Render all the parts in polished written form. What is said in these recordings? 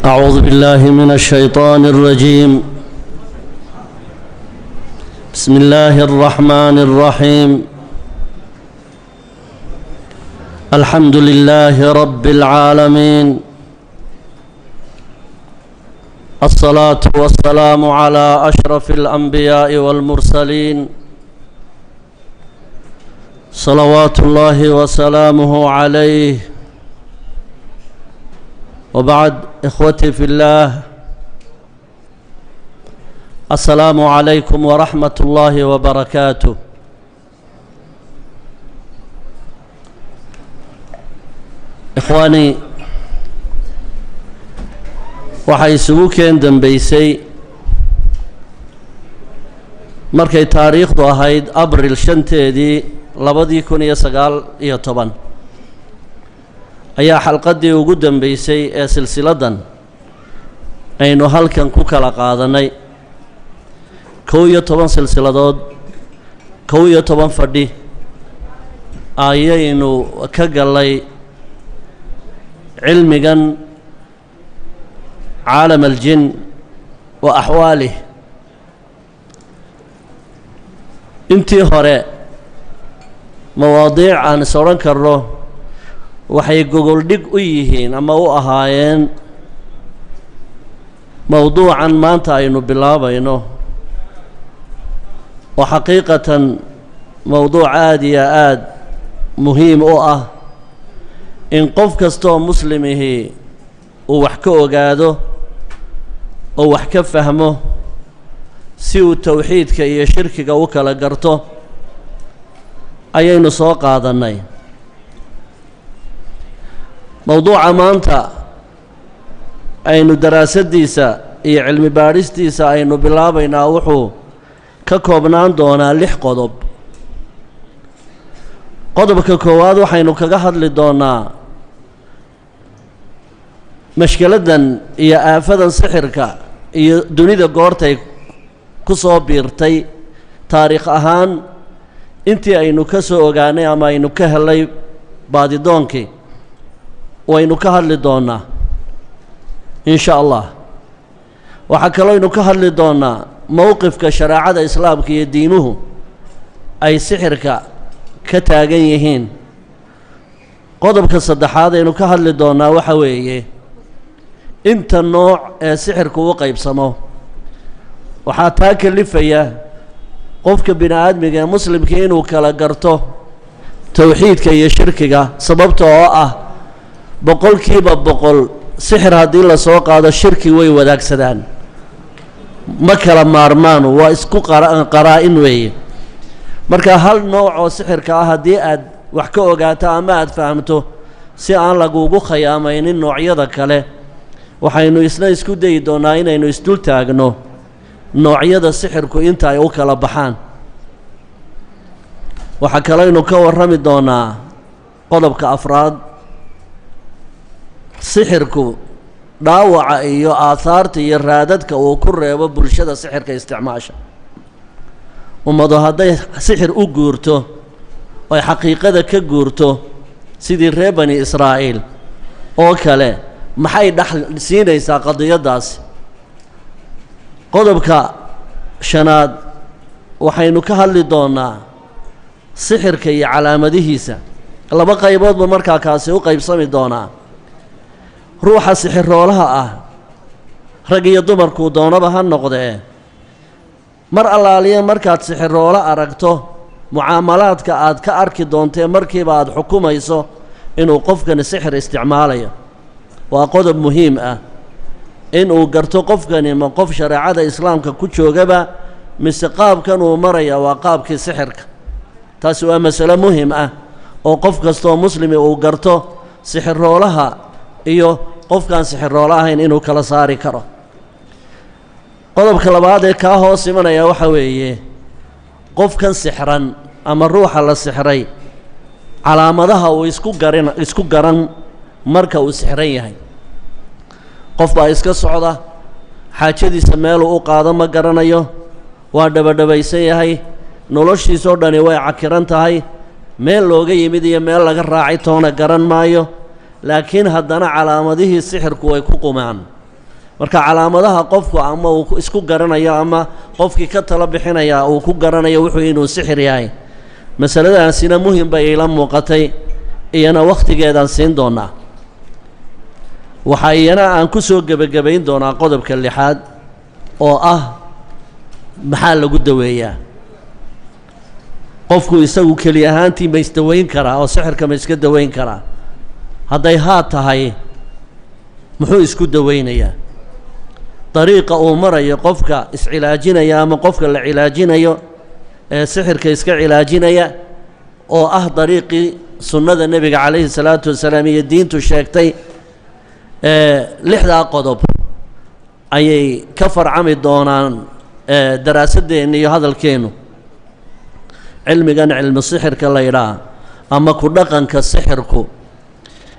أعوذ بالله من الشيطان الرجيم. بسم الله الرحمن الرحيم. الحمد لله رب العالمين، الصلاة والسلام على أشرف الأنبياء والمرسلين، صلوات الله وسلامه عليه. وبعد، إخوتي في الله، السلام عليكم ورحمة الله وبركاته. إخواني، waxay isugu keen dembeysay markay taariikhdu ahayd Abril 5-teedii 2019 ayaa xalqaddii ugu dambeysay ee silsiladdan aynu halkan ku kala qaadannay. 11 silsiladood, 11 fadhi ayaynu ka gallay cilmigan caalam aljin wa axwaalih. Intii hore mawaadiic aan is odhan karno waxay gogoldhig u yihiin ama u ahaayeen mowduucan maanta aynu bilaabayno, oo xaqiiqatan mowduuc aada iyo aada muhiim u ah in qof kastaoo muslimihii uu wax ka ogaado oo wax ka fahmo si uu towxiidka iyo shirkiga u kala garto ayaynu soo qaadannay. Mowduuca maanta aynu daraasaddiisa iyo cilmi baadhistiisa aynu bilaabaynaa wuxuu ka koobnaan doonaa 6 qodob. Qodobka koowaad waxaynu kaga hadli doonaa mashkiladdan iyo aafadan sixirka iyo dunida goortay ku soo biirtay taariikh ahaan, intii aynu ka soo ogaanay ama aynu ka helay baadidoonkii waynu ka hadli doonaa in sha Allah. Waxaa kalooynu ka hadli doonaa mowqifka shareecada islaamka iyo diimuhu ay sixirka ka taagan yihiin. Qodobka saddexaad aynu ka hadli doonaa waxa weeye inta nooc ee sixirku u qaybsamo. Waxaa taa kalifaya qofka bini aadmiga ee muslimkii inuu kala garto towxiidka iyo shirkiga, sababta oo ah 100% sixir haddii lasoo qaado shirki way wadaagsadaan, ma kala maarmaan, waa isku qaraa-in weeye. Marka hal nooc oo sixirka ah haddii aad wax ka ogaato ama aad fahamto, si aan lagugu khiyaamaynin noocyada kale, waxaynu isna isku dayi doonaa inaynu isdul taagno noocyada sixirku inta ay u kala baxaan. Waxaa kaleynu ka warrami doonaa qodobka afraad, sixirku dhaawaca iyo aahaarta iyo raadadka uu ku reebo bulshada sixirka isticmaasha. Ummadu hadday sixir u guurto oy xaqiiqada ka guurto sidii reer Bani Israa'iil oo kale, maxay dhex siinaysaa qadiyaddaasi? Qodobka shanaad waxaynu ka hadli doonaa sixirka iyo calaamadihiisa. Laba qayboodba markaa kaasi u qaybsami doonaa. Ruuxa sixiroolaha ah, rag iyo dumarkuu doonaba ha noqdee, mar allaaliya markaad sixiroolo aragto, mucaamalaadka aad ka arki doontee markiiba aada xukumayso inuu qofkani sixir isticmaalayo. Waa qodob muhiim ah inuu garto qofkani ma qof shareecada islaamka ku joogaba mise qaabkan uu maraya waa qaabkii sixirka. Taasi waa masalo muhim ah oo qof kastaoo muslimi uu garto sixiroolaha iyo qofkaan sixiroolo ahayn inuu kala saari karo. Qodobka labaad ee kaa hoos imanaya waxa weeye qofkan sixran ama ruuxa la sixray calaamadaha uu isku garan marka uu sixran yahay. Qof baa iska socda, xaajadiisa meeluu u qaado ma garanayo, waa dhabadhabaysan yahay, noloshiisoo dhani way cakiran tahay, meel looga yimid iyo meel laga raacay toona garan maayo, laakiin haddana calaamadihii sixirku way ku qumaan. Marka calaamadaha qofku ama uu isku garanayo ama qofkii ka tala bixinaya uu ku garanayo wuxuu inuu sixir yahay, masaladaasina muhim bay ila muuqatay, iyana wakhtigeedaan siin doonaa. Waxaa iyana aan ku soo gebagabayn doonaa qodobka lixaad oo ah maxaa lagu daweeyaa. Qofku isagu keli ahaantii ma isdaweyn karaa oo sixirka ma iska daweyn karaa? Hadday haa tahay, muxuu isku daweynayaa? Dariiqa uu marayo qofka iscilaajinaya ama qofka la cilaajinayo ee sixirka iska cilaajinaya, oo ah dariiqii sunnada nebiga calayhi salaatu wasalaam iyo diintu sheegtay, lixdaa qodob ayay ka farcami doonaan daraasadeenna iyo hadalkeennu. Cilmigan cilmi sixirka la yidhaah ama ku dhaqanka sixirku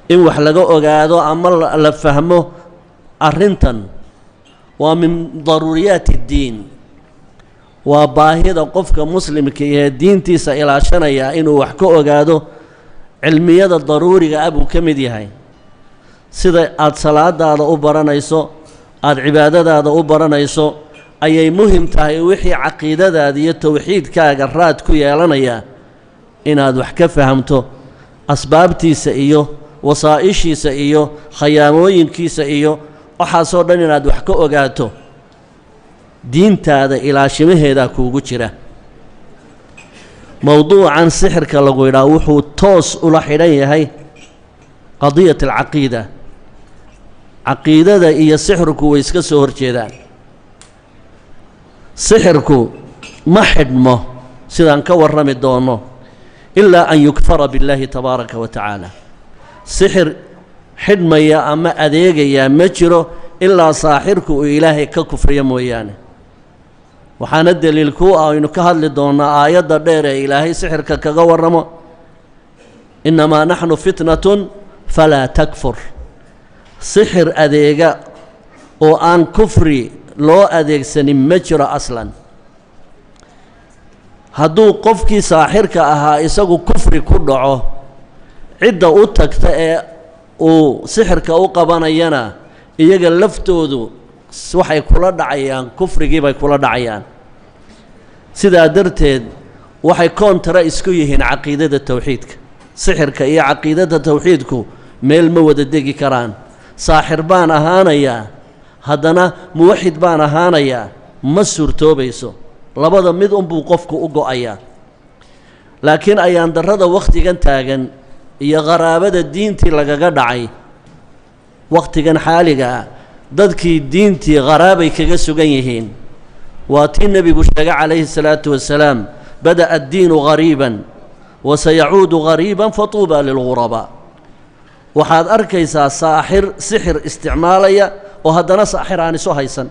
in wax laga ogaado ama la fahmo arrintan waa min daruuriyaati iddiin, waa baahida qofka muslimka ee diintiisa ilaashanaya inuu wax ka ogaado cilmiyada daruuriga ah buu ka mid yahay. Sida aada salaadaada u baranayso, aada cibaadadaada u baranayso, ayay muhim tahay wixii caqiidadaada iyo towxiidkaaga raad ku yeelanaya inaad wax ka fahamto, asbaabtiisa iyo wasaa'ishiisa iyo khayaamooyinkiisa iyo waxaasoo dhan inaad wax ka ogaato. Diintaada ilaashimaheedaa kuugu jira. Mowduucan sixirka lagu yidhaha wuxuu toos ula xidhan yahay qadiyat alcaqiida. Caqiidada iyo sixirku way iska soo horjeedaan. Sixirku ma xidhmo, sidaan ka warrami doono, ilaa an yukfara billaahi tabaaraka wa tacaala. Sixir xidhmaya ama adeegayaa ma jiro ilaa saaxirku uu Ilaahay ka kufriyo mooyaane. Waxaana deliil kuu ah aynu ka hadli doonnaa aayadda dheer ee Ilaahay sixirka kaga warramo, innamaa naxnu fitnatun falaa takfur. Sixir adeega oo aan kufri loo adeegsanin ma jiro aslan. Hadduu qofkii saaxirka ahaa isagu kufri ku dhaco, cidda u tagta ee uu sixirka u qabanayana iyaga laftoodu waxay kula dhacayaan kufrigii bay kula dhacayaan. Sidaa darteed waxay koontara isku yihiin caqiidada towxiidka. Sixirka iyo caqiidada towxiidku meel ma wada degi karaan. Saaxir baan ahaanayaa haddana muwaxid baan ahaanayaa, ma suurtoobayso. Labada mid unbuu qofku u go'ayaa. Laakiin ayaan darrada wakhtigan taagan iyo qaraabada diintii lagaga dhacay wakhtigan xaaliga ah, dadkii diintii qaraabay kaga sugan yihiin. Waa tii nebigu sheegay calayhi salaatu wasalaam, bada'a addiinu ghariiban wa sayacuudu ghariiban fatuuba lilghurabaa. Waxaad arkaysaa saaxir sixir isticmaalaya oo haddana saaxir aan isu haysan,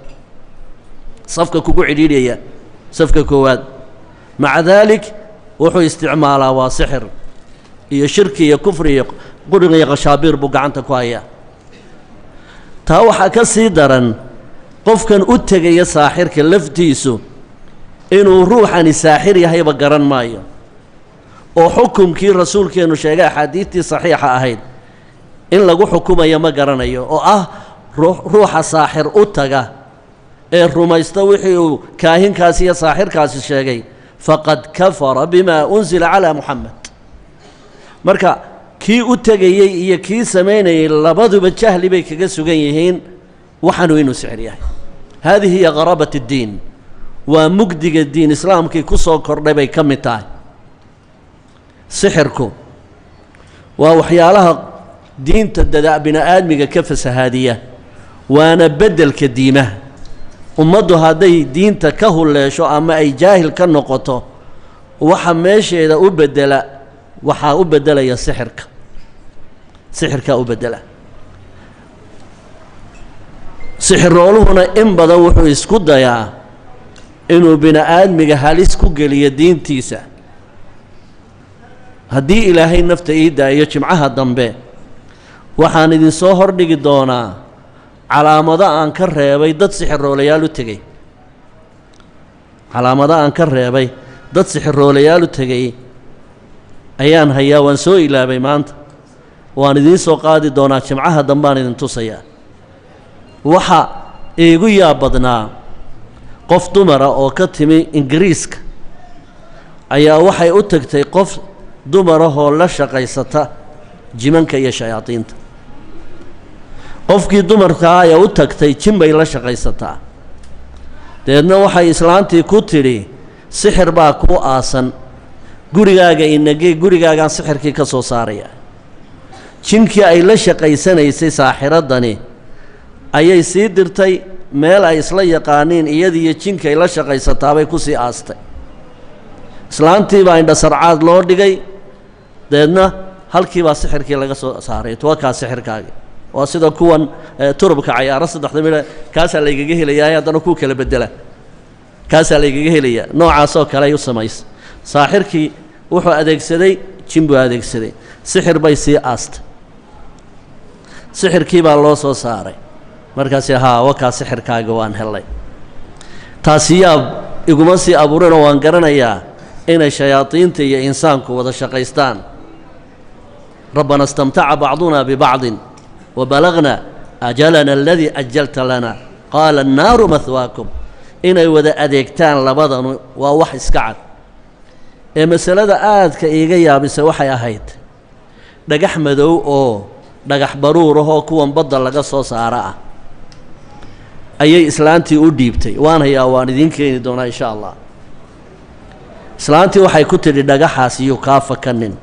safka kugu cidhiidhaya, safka koowaad. Maca daalik wuxuu isticmaalaa waa sixir iyo shirki iyo kufri iyo quriga iyo khashaabiir buu gacanta ku hayaa. Taa waxaa ka sii daran qofkan u tegaya saaxirka laftiisu inuu ruuxani saaxir yahayba garan maayo, oo xukumkii rasuulkeennu sheegay axaadiidtii saxiixa ahayd in lagu xukumayo ma garanayo, oo ah ruuxa saaxir u taga ee rumaysta wixii uu kaahinkaasi iyo saaxirkaasi sheegay, faqad kafara bimaa unsila calaa Muxamed. Marka kii u tegayey iyo kii samaynayey labaduba jahli bay kaga sugan yihiin waxaanu inuu sixir yahay. Haadihi hiya qaraabat addiin, waa mugdiga diin islaamkii ku soo kordhay bay ka mid tahay. Sixirku waa waxyaalaha diinta dada bini-aadmiga ka fasahaadiya, waana beddelka diimaha. Ummaddu hadday diinta ka hulleesho ama ay jaahil ka noqoto, waxa meesheeda u beddela, waxaa u beddelaya sixirka. Sixirkaa u beddela. Sixirooluhuna in badan wuxuu isku dayaa inuu bini-aadmiga halis ku geliyo diintiisa. Haddii Ilaahay nafta ii daayo, jimcaha dambe waxaan idinsoo hordhigi doonaa calaamado aan ka reebay dad sixiroolayaal u tegey. Calaamado aan ka reebay dad sixiroolayaal u tegey ayaan hayaa, waan soo ilaabay maanta, waan idiin soo qaadi doonaa jimcaha dambaan idin tusayaa. Waxa iigu yaab badnaa qof dumara oo ka timi Ingiriiska ayaa waxay u tagtay qof dumarahoo la shaqaysata jimanka iyo shayaadiinta. Qofkii dumarkaa ayaa u tagtay jin bay la shaqaysataa. Dabeedna waxay islaantii ku tidhi sixir baa kuu aasan, gurigaaga inagee, gurigaagaan sixirkii ka soo saaraya. Jinkii ay la shaqaysanaysay saaxiradani ayay sii dirtay meel ay isla yaqaaniin iyadiiyo jinkay la shaqaysataabay ku sii aastay. Islaantii baa indhasarcaad loo dhigay, dabeedna halkii baa sixirkii laga soo saaray. Tuwakaa sixirkaagi waa sida kuwan turubka cayaaro saddexda midha, kaasaa laygaga helayaa, haddana kuu kala bedela, kaasaa laygaga helayaa. Noocaasoo kale ay u samaysa. Saaxirkii wuxuu adeegsaday jin buu adeegsaday, sixir bay sii aastay, sixirkii baa loo soo saaray. Markaasi haa, wakaa sixirkaaga waan helay. Taasi yaab iguma sii abuurinoo waan garanayaa inay shayaadiinta iyo insaanku wada shaqaystaan. Rabbana istamtaca bacduna bibacdin wabalagna ajalana aladii ajalta lana qaala annaaru mahwaakum. Inay wada adeegtaan labadanu waa wax iska cad. Ee masalada aadka iiga yaabisa waxay ahayd dhagax madow oo dhagax baruur ahoo kuwan badda laga soo saara ah ayay islaantii u dhiibtay. Waan hayaa, waan idiin keeni doonaa insha allah. Islaantii waxay ku tidhi dhagaxaas iyuu kaa fakanin,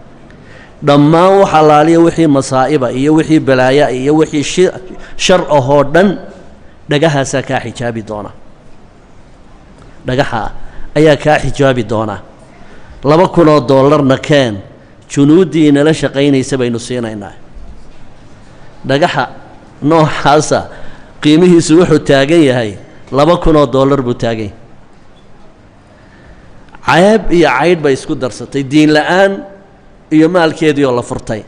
dhammaan wax allaaliya wixii masaa'iba iyo wixii balaaya iyo wixii shar ahoo dhan dhagahaasaa kaa xijaabi doona, dhagaxa ayaa kaa xijaabi doona. $2,000 keen, junuuddii inala shaqaynaysa baynu siinaynaa. Dhagaxa noocaasa qiimihiisu wuxuu taagan yahay $2,000 buu taagan yahay. Ceeb iyo caydh bay isku darsatay, diin la'aan iyo maalkeedii oo la furtay.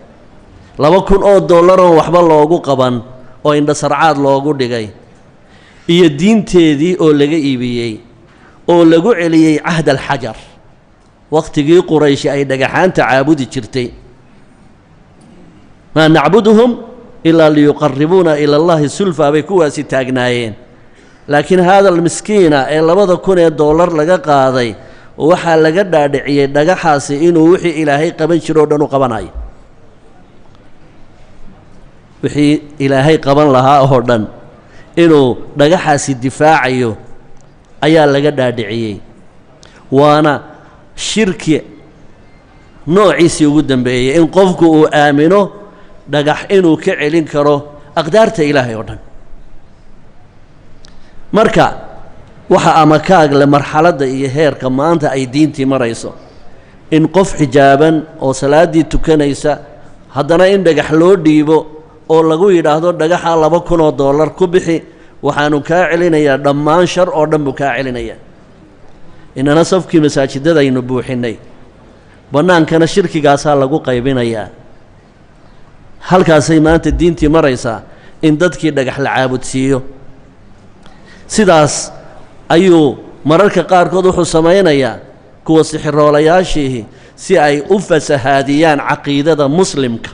$2,000 oon waxba loogu qaban oo indhasarcaad loogu dhigay, iyo diinteedii oo laga iibiyey oo lagu celiyey cahd alxajar, waqtigii Qurayshi ay dhagaxaanta caabudi jirtay. Maa nacbuduhum ilaa liyuqaribuuna ila allahi sulfa bay kuwaasi taagnaayeen. Laakiin haada almiskiina ee $2,000 laga qaaday waxaa laga dhaadhiciyey dhagaxaasi inuu wixii ilaahay qaban jiro o dhan u qabanayo, wixii ilaahay qaban lahaa oo dhan inuu dhagaxaasi difaacayo ayaa laga dhaadhiciyey. Waana shirki noociisii ugu dambeeyey in qofku uu aamino dhagax inuu ka celin karo aqdaarta ilaahay oo dhan. Marka waxa amakaag le marxaladda iyo heerka maanta ay diintii marayso, in qof xijaaban oo salaaddii tukanaysa haddana in dhagax loo dhiibo oo lagu yidhaahdo dhagaxa $2,000 ku bixi, waxaanu kaa celinayaa dhammaan shar oo dhan buu kaa celinayaa. Inana safkii masaajidadaynu buuxinnay, bannaankana shirkigaasaa lagu qaybinayaa. Halkaasay maanta diintii maraysaa in dadkii dhagax la caabudsiiyo. Sidaas ayuu mararka qaarkood wuxuu samaynayaa kuwa sixiroolayaashiihi si ay u fasahaadiyaan caqiidada muslimka.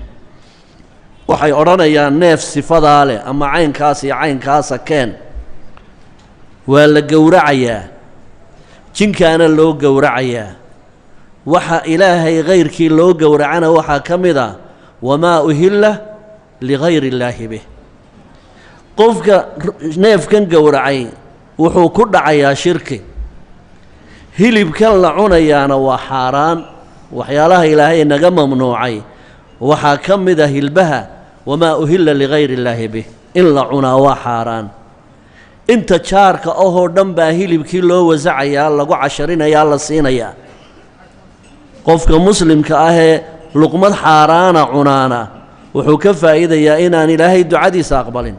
Waxay odhanayaan neef sifadaa leh ama caynkaas iyo caynkaasa keen, waa la gowracayaa, jinkaana loo gowracayaa. Waxa ilaahay hayrkii loo gowracana waxaa ka mid ah wamaa uhilla ligayri illaahi bih. Qofka neefkan gowracay wuxuu ku dhacayaa shirki, hilibkan la cunayaana waa xaaraan. Waxyaalaha ilaahay naga mamnuucay waxaa ka mid ah hilbaha wamaa uhilla ligayri illaahi bih, in la cunaa waa xaaraan. Inta jaarka ahoo dhan baa hilibkii loo wasacayaa, lagu casharinayaa, la siinayaa. Qofka muslimka ahee luqmad xaaraana cunaana wuxuu ka faa'iidayaa inaan ilaahay ducadiisa aqbalin,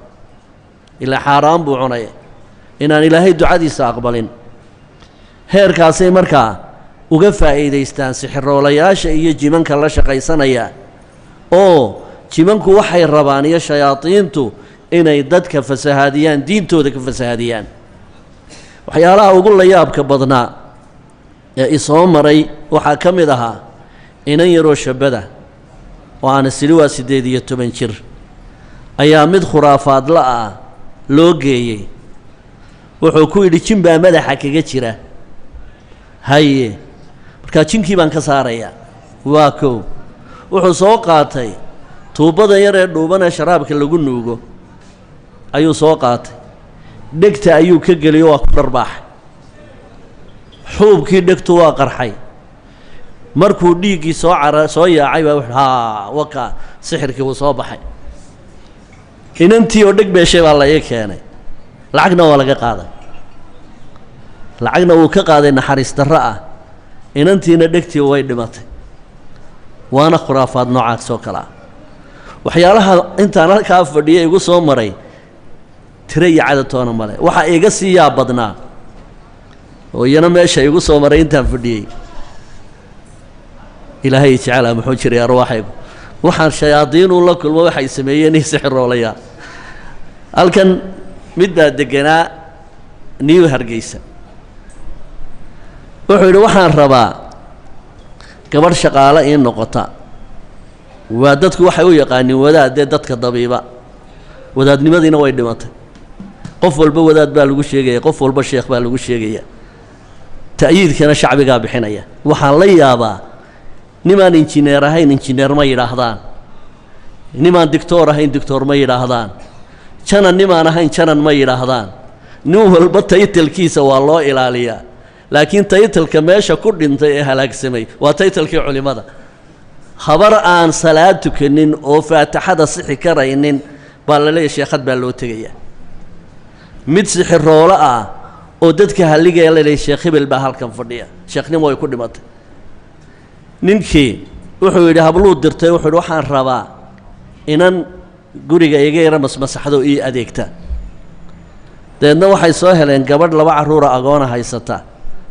ilaa xaaraan buu cunay, inaan ilaahay ducadiisa aqbalin. Heerkaasay markaa uga faa'iidaystaan sixiroolayaasha iyo jimanka la shaqaysanaya, oo jimanku waxay rabaan iyo shayaadiintu inay dadka fasahaadiyaan, diintooda ka fasahaadiyaan. Waxyaalaha ugu layaabka badnaa ee isoo maray waxaa ka mid ahaa inan yaroo shabada oo aan isili waa 18 jir ayaa mid khuraafaadla ah loo geeyey. Wuxuu ku yidhi jin baa madaxa kaga jira. Haye, markaa jinkii baan ka saarayaa. Waa kow. Wuxuu soo qaatay tuubbada yar ee dhuuban ee sharaabka lagu nuugo ayuu soo qaatay, dhegta ayuu ka geliyo, waa ku dharbaaxay. Xuubkii dhegtu waa qarxay. Markuu dhiiggii soo cara soo yaacay baa wuxuu haa waka sixirkii wuu soo baxay. Inantii oo dheg beeshay baa la ii keenay, lacagna waa laga qaaday, lacagna wuu ka qaaday naxariis darro ah. Inantiina dhegtii way dhimatay. Waana khuraafaad noocaas oo kale ah. Waxyaalaha intaan halkaa fadhiya igu soo maray tiro iyo cadadtoona male. Waxaa iga sii yaab badnaa oo iyana meesha igu soo maray intaan fadhiyey, ilaahay jecela muxuu jiray arwaaxaygu, waxaan shayaadiinuu la kulmo waxay sameeyeen iyo sixiroolayaa. Halkan mid baa deganaa New Hargeysa. Wuxuu yidhi waxaan rabaa gabadh shaqaale ii noqota. Waa dadku waxay u yaqaaniin wadaad, dee dadka dabiiba, wadaadnimadiina way dhimatay. Qof walba wadaad baa lagu sheegaya, qof walba sheekh baa lagu sheegaya, ta'yiidkana shacbigaa bixinaya. Waxaan la yaabaa nimaan injineer ahayn injineer ma yidhaahdaan, nimaan dictoor ahayn dictoor ma yidhaahdaan, janan nimaan ahayn janan ma yidhaahdaan. Nin walba taytalkiisa waa loo ilaaliyaa, laakiin taytalka meesha ku dhintay ee halaagsamay waa taytalkii culimmada. Habar aan salaad tukanin oo faatixada sixi karaynin baa la leeyahy sheekhad baa loo tegayaa. Mid sixiroolo ah oo dadka halligaya la leeyahy sheekh hebel baa halkan fadhiya, sheekhnimo way ku dhimatay. Ninkii wuxuu yidhi habluu dirtay, wuxuu yidhi waxaan rabaa inan guriga iga yara masmasaxdo ii adeegta. Dabeedna waxay soo heleen gabadh laba carruura agoona haysata.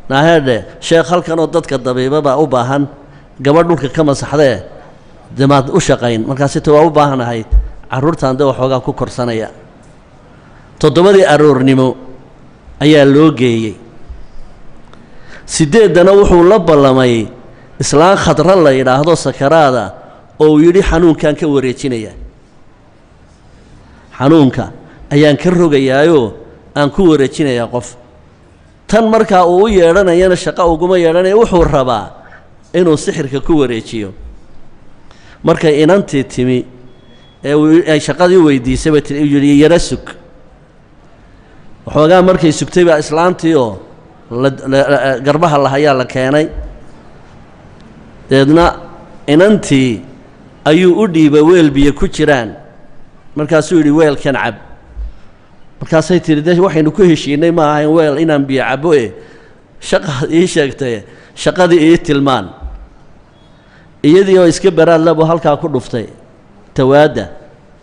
Naaheedhe sheekh halkanoo dadka dabiibabaa u baahan gabadh dhulka ka masaxdee, dee maad u shaqayn? Markaasi ta waa u baahanahay, carruurtaan dee waxoogaa ku korsanaya. 7dii aroornimo ayaa loo geeyey. 8dana wuxuu la ballamay islaan khadra la yidhaahdo sakaraada oo uu yidhi xanuunkaan ka wareejinayaa, xanuunka ayaan ka rogayaayoo aan ku wareejinayaa qof. Tan markaa uu u yeedhanayana shaqo uguma yeedhanaya, wuxuu rabaa inuu sixirka ku wareejiyo. Markay inantii timi ee ay shaqadii weydiisay bay tii yidhi yara sug. Waxoogaa markay sugtay baa islaantii oo garbaha lahayaa la keenay. Dabeedna inantii ayuu u dhiibay weel biyo ku jiraan. Markaasuu yidhi weelkan cab. Markaasay tihi de waxaynu ku heshiinay ma ahayn weel inaan biyo cabo e, shaqaad ii sheegtay, shaqadii ii tilmaan. Iyadii oo iska baraadla buu halkaa ku dhuftay tawaadda,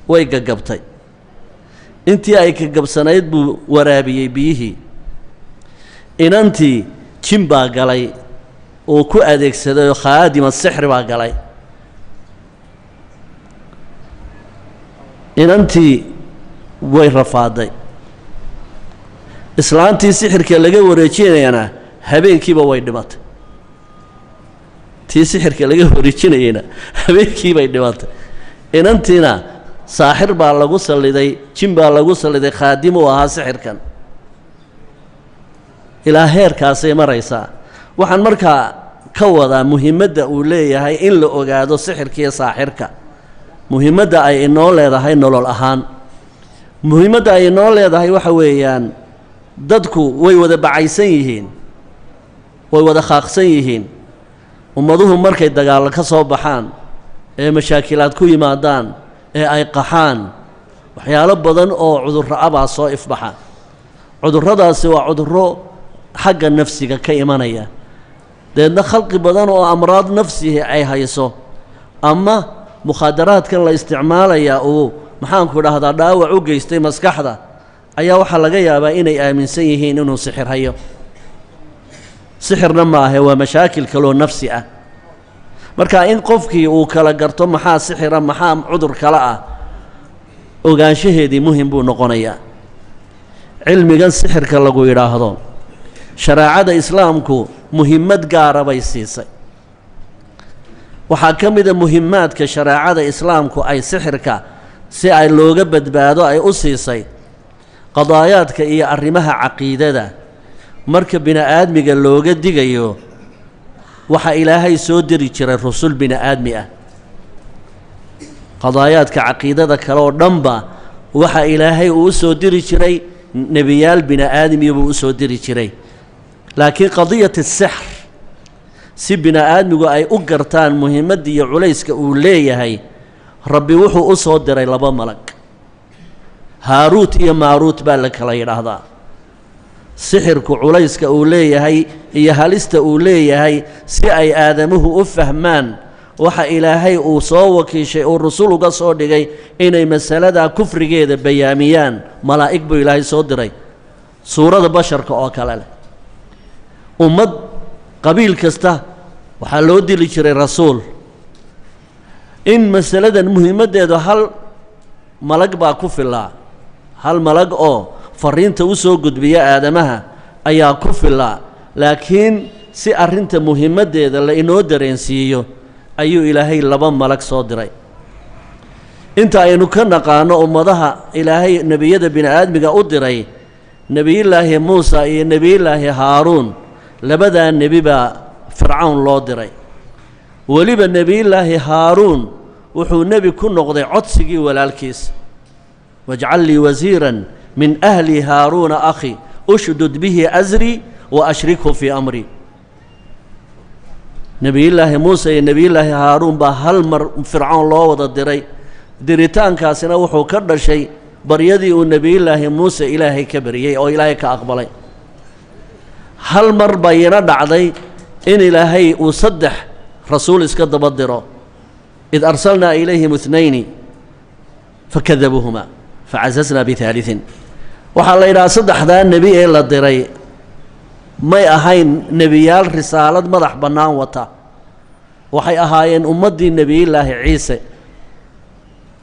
way gagabtay. Intii ay gagabsanayd buu waraabiyey biyihii. Inantii jin baa galay oo ku adeegsaday oo khaadima sixri baa galay. Inantii way rafaaday. Islaantii sixirka laga wareejinayana habeenkiiba way dhimatay. Tii sixirka laga wareejinayayna habeenkiibay dhimatay. Inantiina saaxir baa lagu salliday, jin baa lagu salliday, khaadim uu ahaa sixirkan. Ilaa heerkaasay maraysaa. Waxaan markaa ka wadaa muhiimadda uu leeyahay in la ogaado sixirka iyo saaxirka, muhiimadda ay inoo leedahay nolol ahaan. Muhiimadda ay inoo leedahay waxa weeyaan dadku way wada bacaysan yihiin, way wada khaaqsan yihiin. Ummaduhu markay dagaallo ka soo baxaan ee mashaakilaad ku yimaadaan ee ay qaxaan, waxyaalo badan oo cudurro ah baa soo ifbaxa. Cudurradaasi waa cudurro xagga nafsiga ka imanaya. Dabeedna khalqi badan oo amraad nafsihi ay hayso ama mukhaadaraadkan la isticmaalayaa uu maxaanku dhahdaa dhaawac u geystay maskaxda ayaa waxaa laga yaabaa inay aaminsan yihiin inuu sixir hayo. Sixirna ma ahe, waa mashaakil kaloo nafsi ah. Marka in qofkii uu kala garto maxaa sixira maxaa cudur kale ah, ogaanshaheedii muhim buu noqonayaa. Cilmigan sixirka lagu yidhaahdo shareecada islaamku muhimmad gaara bay siisay. Waxaa ka mida muhimaadka shareecada islaamku ay sixirka si ay looga badbaado ay u siisay Qadaayaadka iyo arrimaha caqiidada marka bini-aadmiga looga digayo, waxaa Ilaahay soo diri jiray rusul bini-aadmi ah. Qadaayaadka caqiidada kale oo dhanba waxaa Ilaahay uu u soo diri jiray nebiyaal bini-aadmiya buu u soo diri jiray, laakiin qadiyat asixr, si bini-aadmigu ay u gartaan muhiimadda iyo culayska uu leeyahay, Rabbi wuxuu u soo diray laba malag, Haaruut iyo Maaruut baa la kala yidhaahdaa. Sixirku culayska uu leeyahay iyo halista uu leeyahay si ay aadamuhu u fahmaan, waxa Ilaahay uu soo wakiishay uu rusul uga soo dhigay inay masaladaa kufrigeeda bayaamiyaan. Malaa'ig buu Ilaahay soo diray suurada basharka oo kale leh. Ummad qabiil kasta waxaa loo dili jiray rasuul. In masaladan muhiimaddeedu hal malag baa ku filaa, hal malag oo fariinta u soo gudbiya aadamaha ayaa ku filaa, laakiin si arrinta muhiimaddeeda la inoo dareensiiyo ayuu Ilaahay laba malag soo diray. Inta aynu ka naqaano ummadaha Ilaahay nebiyada bini-aadmiga u diray, Nebiyullaahi Muusa iyo Nebiyullaahi Haaruun, labadaa nebi baa Fircawn loo diray. Weliba Nebiyullaahi Haaruun wuxuu nebi ku noqday codsigii walaalkiis: "Wajcal lii wasiiran min ahli, Haaruuna akhi, ushdud bihi asrii wa ashrikhu fii amri." Nebiyullaahi Muuse iyo Nebiyullaahi Haaruun baa hal mar Fircoon loo wada diray. Diritaankaasina wuxuu ka dhashay baryadii uu Nebiyullaahi Muuse Ilaahay ka baryey oo Ilaahay ka aqbalay. Hal mar bayina dhacday in Ilaahay uu saddex rasuul iska daba diro: "Id arsalnaa ilayhim ithnayni fakadabuuhuma facasasnaa bihaaliثin." Waxaa la yidhaha saddexdaa nebi ee la diray may ahayn nebiyaal risaalad madax bannaan wata, waxay ahaayeen ummaddii Nebiyullaahi Ciise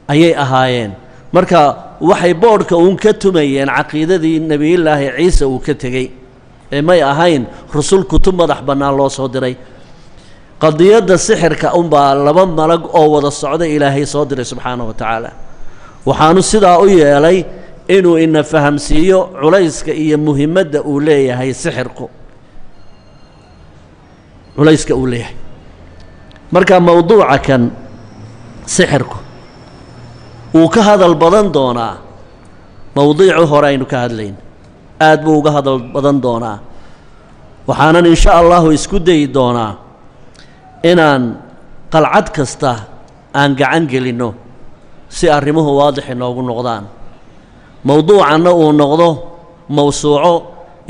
ayay ahaayeen. Marka waxay boodhka uun ka tumayeen caqiidadii Nebiyullaahi Ciise uu ka tegey ee may ahayn rusul kutub madax bannaan loo soo diray. Qadiyadda sixirka unbaa laba malag oo wada socda Ilaahay soo diray subxaanahu wa tacaala. Waxaanu sidaa u yeelay inuu ina fahamsiiyo culayska iyo muhiimadda uu leeyahay sixirku, culayska uu leeyahay. Marka mowduuca kan sixirku wuu ka hadal badan doonaa mowdiicu hore aynu ka hadlayn, aad buu uga hadal badan doonaa. Waxaanan insha Allahu isku dayi doonaa inaan qalcad kasta aan gacan gelinno si arrimuhu waadix inoogu noqdaan, mowduucanna uu noqdo mawsuuco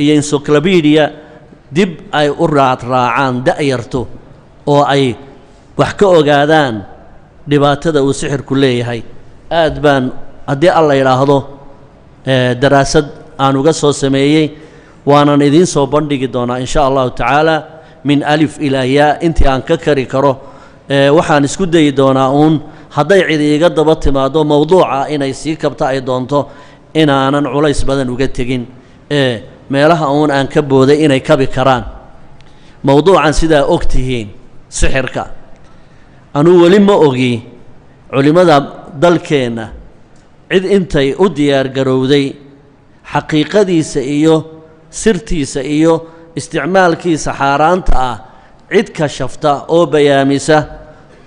iyo encyclopedia dib ay u raadraacaan da'yarto oo ay wax ka ogaadaan dhibaatada uu sixirku leeyahay. Aad baan, haddii Alla yidhaahdo, daraasad aan uga soo sameeyey, waanan idiin soo bandhigi doonaa insha Allahu tacaala min alif ilaa yaa intii aan ka kari karo. Waxaan isku dayi doonaa uun hadday cid iiga daba timaado mowduuca inay sii kabta ay doonto inaanan culays badan uga tegin ee meelaha uun aan ka booday inay kabi karaan. Mowduucan sidaa og tihiin sixirka, anuu weli ma ogi culimmada dalkeenna cid intay u diyaar garowday xaqiiqadiisa iyo sirtiisa iyo isticmaalkiisa xaaraanta ah, cid kashafta oo bayaamisa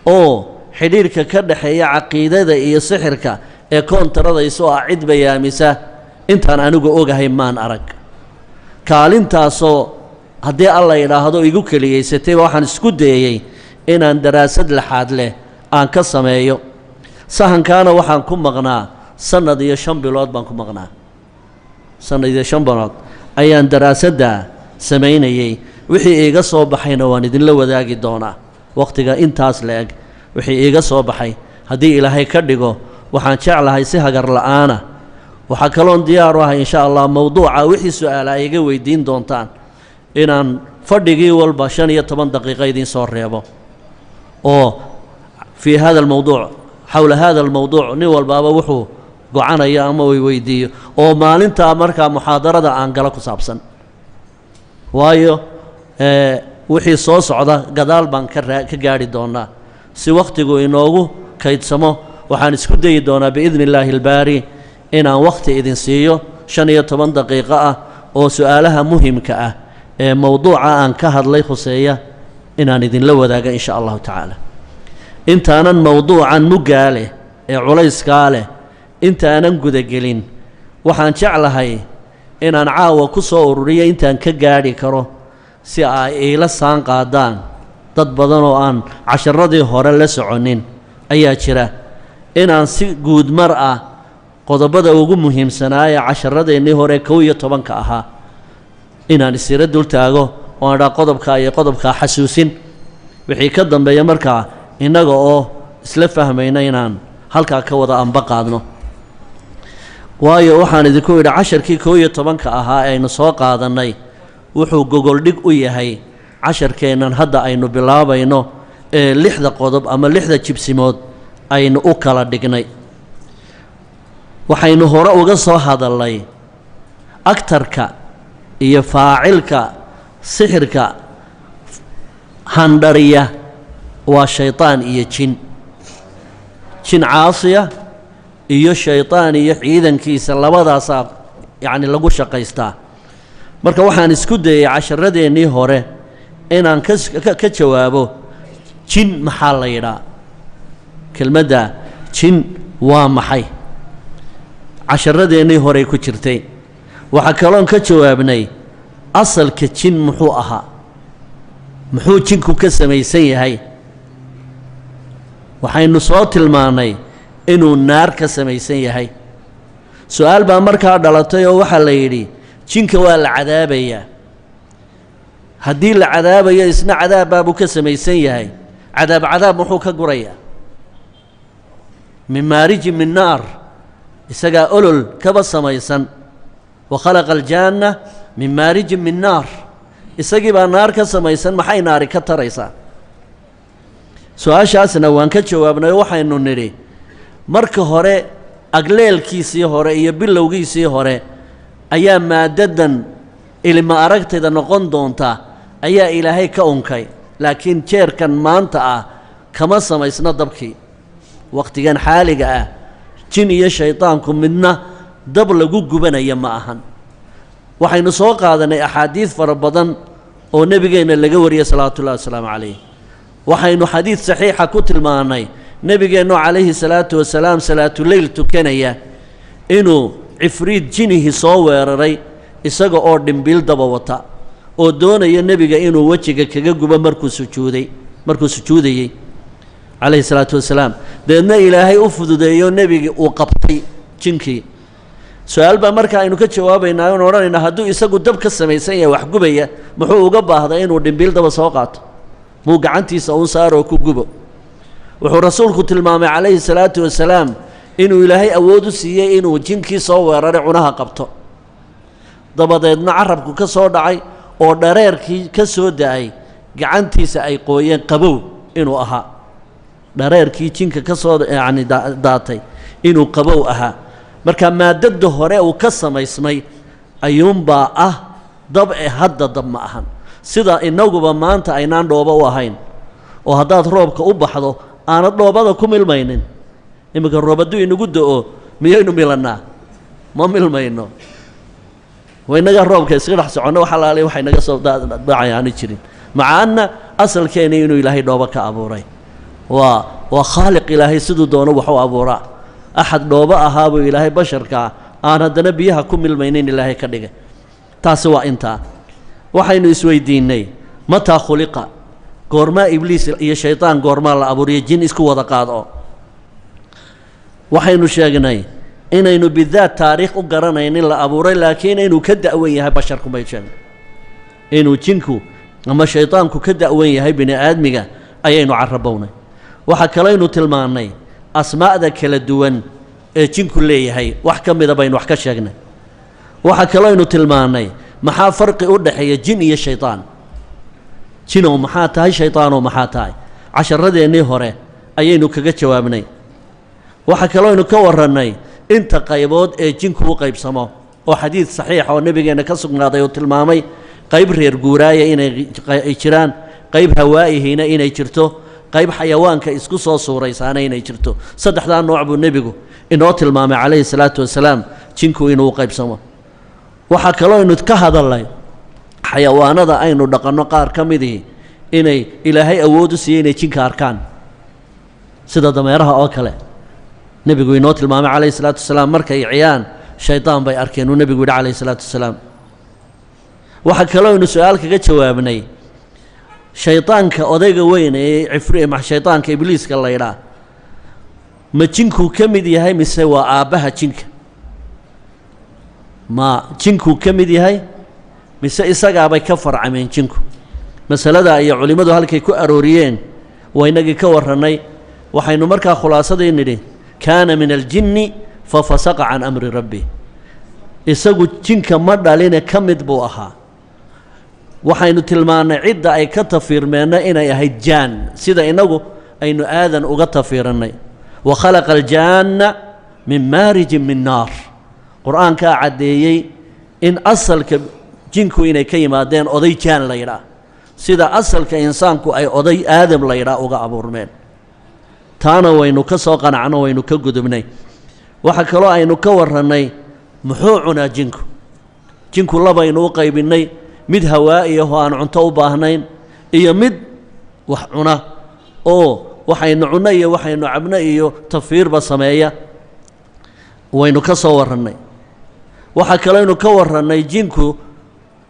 oo xidhiidhka ka dhexeeya caqiidada iyo sixirka ee koontaradayso ah cid bayaamisa intaan anigu ogahay maan arag. Kaalintaasoo haddii Alla yidhaahdo igu keliyeysatayba, waxaan isku dayey inaan daraasad laxaad leh aan ka sameeyo. Sahankaana waxaan ku maqnaa sannad iyo 5 bilood baan ku maqnaa. Sannad iyo 5 bilood ayaan daraasaddaa samaynayey. Wixii iiga soo baxayna waan idinla wadaagi doonaa. Wakhtiga intaas la eg wixii iiga soo baxay, haddii Ilaahay ka dhigo, waxaan jeclahay si hagar la'aana. Waxaa kaloon diyaar u ahay insha Allah mowduuca wixii su-aala ay iga weydiin doontaan inaan fadhigii walba 15 daqiiqo idiin soo reebo oo fii hada almowduuc, xowla hada almowduuc, nin walbaaba wuxuu gocanayo ama way weydiiyo oo maalintaa markaa muxaadarada aan galo ku saabsan. Waayo wixii soo socda gadaal baan ka gaadhi doonaa si wakhtigu inoogu kaydsamo. Waxaan isku dayi doonaa biidni illaahi albaari inaan wakhti idin siiyo. 15 daqiiqo ah oo su-aalaha muhimka ah ee mowduuca aan ka hadlay khuseeya inaan idinla wadaaga insha allahu tacaala. Intaanan mowduucan muggaa leh ee culayskaa leh intaanan gudagelin, waxaan jeclahay inaan caawa ku soo ururiyo intaan ka gaadhi karo si ay iila saan qaadaan. Dad badan oo aan casharadii hore la soconin ayaa jira, inaan si guudmar ah qodobada ugu muhiimsanaaya casharadeenii hore 11-ka ahaa inaan isira dul taago oo aan dhaa qodobkaa iyo qodobkaa xasuusin. Wixii ka dambeeya markaa innaga oo isla fahmayna inaan halkaa ka wada anba qaadno. Waayo waxaan idinku idhi casharkii 11-ka ahaa ee aynu soo qaadannay wuxuu gogoldhig u yahay casharkeennan hadda aynu bilaabayno ee 6da qodob ama 6da jibsimood aynu u kala dhignay. Waxaynu hore uga soo hadalnay agtarka iyo faacilka sixirka handhariya waa shaydaan iyo jin, jin caasiya iyo shaydaan iyo ciidankiisa, labadaasaa yacni lagu shaqaystaa. Marka waxaan isku dayey casharadeenii hore inaan ka jawaabo jin maxaa la yidhaa, kelmadda jin waa maxay, casharadeenii horey ku jirtay. Waxaa kaloon ka jawaabnay asalka jin muxuu ahaa, muxuu jinku ka samaysan yahay. Waxaynu soo tilmaannay inuu naar ka samaysan yahay. Su-aal baa markaa dhalatay oo waxaa la yidhi jinka waa la cadaabayaa, haddii la cadaabayo isna cadaab baabuu ka samaysan yahay, cadaab cadaab muxuu ka gurayaa? Min maariji min naar, isagaa olol kaba samaysan. Wa khalaqa aljaanna min maarijin min naar, isagii baa naar ka samaysan, maxay naari ka taraysaa? Su-aashaasna waan ka jawaabnay oo waxaynu nidhi marka hore agleelkiisii hore iyo bilowgiisii hore ayaa maaddadan ilma aragtayda noqon doonta ayaa Ilaahay ka unkay, laakiin jeerkan maanta ah kama samaysna dabkii. Wakhtigan xaaliga ah jin iyo shaydaanku midna dab lagu gubanaya ma ahan. Waxaynu soo qaadanay axaadiid fara badan oo nebigeenna laga wariyey salawaatullahi wasalaamu calayh. Waxaynu xadiid saxiixa ku tilmaannay nebigeennu calayhi salaatu wasalaam salaatuleyl tukanaya inuu cifriid jinihi soo weeraray isaga oo dhimbiil daba wata oo doonaya nebiga inuu wejiga kaga gubo markuu sujuudayey calayhi salaatu wasalaam. Dabeedna Ilaahay u fududeeyo nebigii uu qabtay jinkii. Su-aal baa marka aynu ka jawaabaynaa oon odhanaynaa hadduu isagu dab ka samaysan yahay wax gubaya, muxuu uga baahday inuu dhimbiil daba soo qaato? Muu gacantiisa uun saaroo ku gubo? Wuxuu rasuulku tilmaamay calayhi salaatu wasalaam inuu Ilaahay awood u siiyey inuu jinkii soo weeraray cunaha qabto, dabadeedna carabku ka soo dhacay oo dhareerkii ka soo da'ay gacantiisa ay qooyeen qabow inuu ahaa, dhareerkii jinka ka soo yacni daatay inuu qabow ahaa. Marka maadada hore uu ka samaysmay ayuunbaa ah dab e hadda dab ma ahan. Sida inaguba maanta aynaan dhoobo u ahayn oo haddaad roobka u baxdo aanad dhoobada ku milmaynin. Iminka roob hadduu inagu da'o miyaynu milannaa? Ma milmayno, waa innagaa roobka iska dhex soconno, wax alaale waxay naga soo dhacay aanu jirin, maca anna asalkeena inuu Ilaahay dhoobo ka abuuray. Waa khaaliq Ilaahay siduu doono wax u abuuraa. Axad dhoobo ahaabuu Ilaahay basharkaa aan haddana biyaha ku milmaynin Ilaahay ka dhigay. Taasi waa intaa. Waxaynu isweydiinnay mataa khuliqa, goormaa ibliis iyo shaydaan goormaa la abuuriyo, jin isku wada qaado. Waxaynu sheegnay inaynu bidaat taariikh u garanaynin la abuuray, laakiin inuu ka da'wan yahay basharku bay sheegnay, inuu jinku ama shaydaanku ka da'wan yahay bini aadmiga ayaynu carabownay. Waxaa kalaynu tilmaannay asmaa'da kala duwan ee jinku leeyahay, wax ka mida baynu wax ka sheegnay. Waxaa kalooynu tilmaannay maxaa farqi u dhexeeya jin iyo shaydaan, jinow maxaa tahay, shaydaanow maxaa tahay, casharadeenii hore ayaynu kaga jawaabnay. Waxaa kalooynu ka warrannay inta qaybood ee jinku u qaybsamo oo xadiid saxiixa oo nebigeenna ka sugnaaday uu tilmaamay qayb reer guuraaya inay jiraan, qayb hawaa'ihiina inay jirto, qayb xayawaanka isku soo suuraysaana inay jirto. Saddexdaa nooc buu nebigu inoo tilmaamay calayhi salaatu wasalaam jinku inuu u qaybsamo. Waxaa kaloo aynu ka hadalnay xayawaanada aynu dhaqanno qaar ka midii inay Ilaahay awood u siiyey inay jinka arkaan, sida dameeraha oo kale. Nebigu inoo tilmaamay calayhi salaatu wasalaam markay ciyaan shaydaan bay arkeen, uu nebigu yidhi calayhi salaatu wasalaam. Waxaa kaloo aynu su-aal kaga jawaabnay shaydaanka odayga weyn ee cifri, shaydaanka ibliiska la ydhaa, ma jinkuu ka mid yahay mise waa aabbaha jinka? Ma jinkuu ka mid yahay mise isagaabay ka farcameen jinku? Masalada iyo culimmadu halkay ku arooriyeen waa inagii ka warrannay. Waxaynu markaa khulaasadii nidhi kaana min aljinni fa fasaqa can amri rabbi. Isagu jinka ma dhaline, ka mid buu ahaa. Waxaynu tilmaannay cidda ay ka tafiirmeenna inay ahayd jaan, sida innagu aynu aadan uga tafiirannay. Wa khalaqa aljaanna min maarijin min naar. Qur-aankaa caddeeyey in asalka jinku inay ka yimaadeen oday jaan la yidhaah, sida asalka insaanku ay oday aadam la yidhaah uga abuurmeen. Taana waynu ka soo qanacno, waynu ka gudubnay. Waxaa kaloo aynu ka warrannay muxuu cunaa jinku. Jinku labaynu u qaybinnay, mid hawaa'i ahoo aan cunto u baahnayn iyo mid wax cuna oo waxaynu cunno iyo waxaynu cabno iyo tafiirba sameeya. Waynu ka soo warrannay. Waxaa kalooynu ka warrannay jinku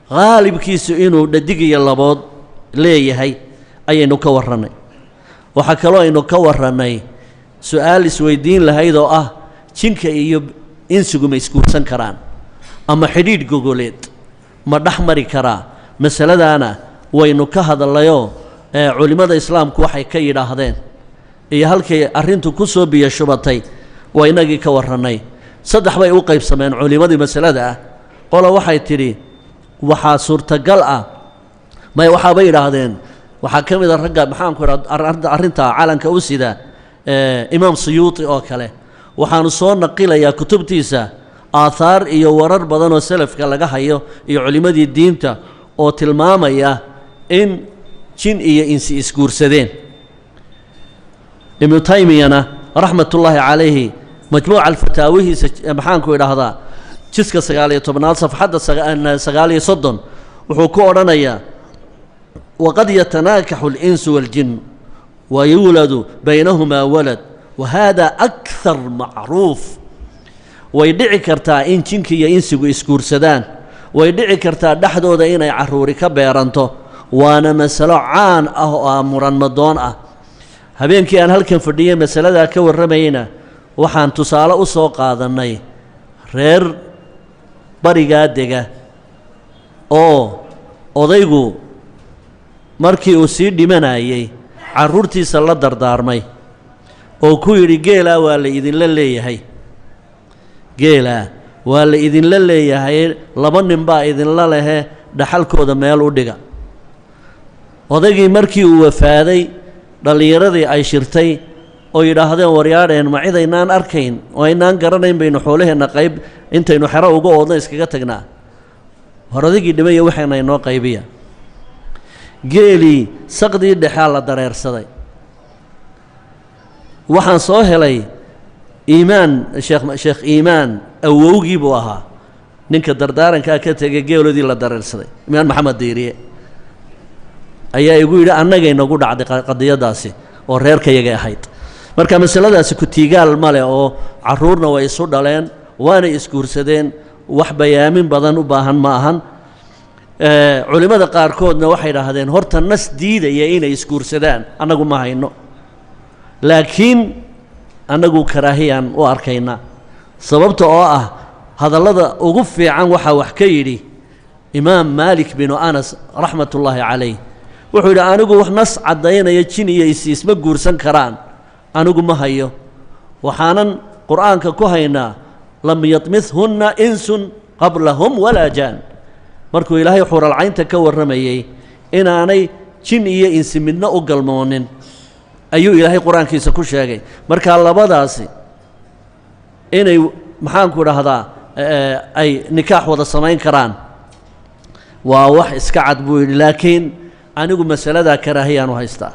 qaalibkiisu inuu dhadig iyo labood leeyahay ayaynu ka warrannay. Waxaa kaloo aynu ka warrannay su-aal isweydiin lahayd oo ah jinka iyo insigu ma isguursan karaan ama xidhiidh gogoleed ma dhex mari karaa? Masaladaana waynu ka hadallayoo culimmada islaamku waxay ka yidhaahdeen iyo halkay arrintu ku soo biyo shubatay waa inagii ka warrannay. Saddex bay u qaybsameen culimmadii masalada ah. Qola waxay tidhi waxaa suurtagal ah, may waxaabay yidhaahdeen, waxaa ka mid a ragga maxaanku idhaha arrintaa calanka u sida Imaam Suyuuti oo kale. Waxaanu soo naqilayaa kutubtiisa aathaar iyo warar badan oo selafka laga hayo iyo culimmadii diinta oo tilmaamaya in jin iyo insi isguursadeen. Ibnu Taymiyana raxmatullaahi calayhi majmuuca alfataawihiisa maxaanku idhaahdaa jiska 19aad safxadda 39 wuxuu ku odhanayaa waqad yatanaakaxu alinsu waaljin wa yuuladu baynahumaa walad wa haada akthar macruuf. Way dhici kartaa in jinka iyo insigu isguursadaan, way dhici kartaa dhexdooda inay carruuri ka beeranto, waana masalo caan ah oo ah muranmadoon ah. Habeenkii aan halkan fadhiyey masaladaa ka warramayna waxaan tusaale u soo qaadannay reer barigaa dega oo odaygu markii uu sii dhimanayey carruurtiisa la dardaarmay oo ku yidhi geelaa waa la idinla leeyahay, geelaa waa la idinla leeyahay, laba nin baa idinla lehe, dhaxalkooda meel u dhiga. Odaygii markii uu wafaaday dhallinyaradii ay shirtay oo yidhaahdeen waryaadheen ma cidaynaan arkayn oo aynaan garanayn baynu xoolaheenna qayb intaynu xero uga oodna iskaga tagnaa, hor odaygii dhimaya waxayna inoo qaybiya. Geelii saqdii dhexaa la dareersaday. Waxaan soo helay Iimaan, Sheekh Iimaan awowgii buu ahaa ninka dardaarankaa ka tegay geeloodii la dareersaday, Iimaan Maxamed Diiriye ayaa igu yidhi annagay nagu dhacday qadiyaddaasi oo reerkayagay ahayd. Marka masaladaasi ku-tiigaal ma leh oo carruurna way isu dhaleen waanay isguursadeen, wax bayaamin badan u baahan ma ahan. Culimmada qaarkoodna waxay idhaahdeen horta nas diidaya inay isguursadaan annagu ma hayno, laakiin annagu karaahiyaan u arkaynaa. Sababta oo ah hadallada ugu fiican waxaa wax ka yidhi Imaam Maalik binu Anas raxmatullaahi calayh. Wuxuu yidhi anigu wax nas caddaynaya jin iyo isi isma guursan karaan anigu ma hayo, waxaanan qur-aanka ku haynaa lam yatmithunna insun qablahum walaa jaan. Markuu Ilaahay xuralcaynta ka warramayey inaanay jin iyo insi midna u galmoonin ayuu Ilaahay qur-aankiisa ku sheegay. Markaa labadaasi inay maxaanku idhaahdaa ay nikaax wada samayn karaan waa wax iska cad buu yidhi, laakiin anigu masaladaa karaahiyaan u haystaa.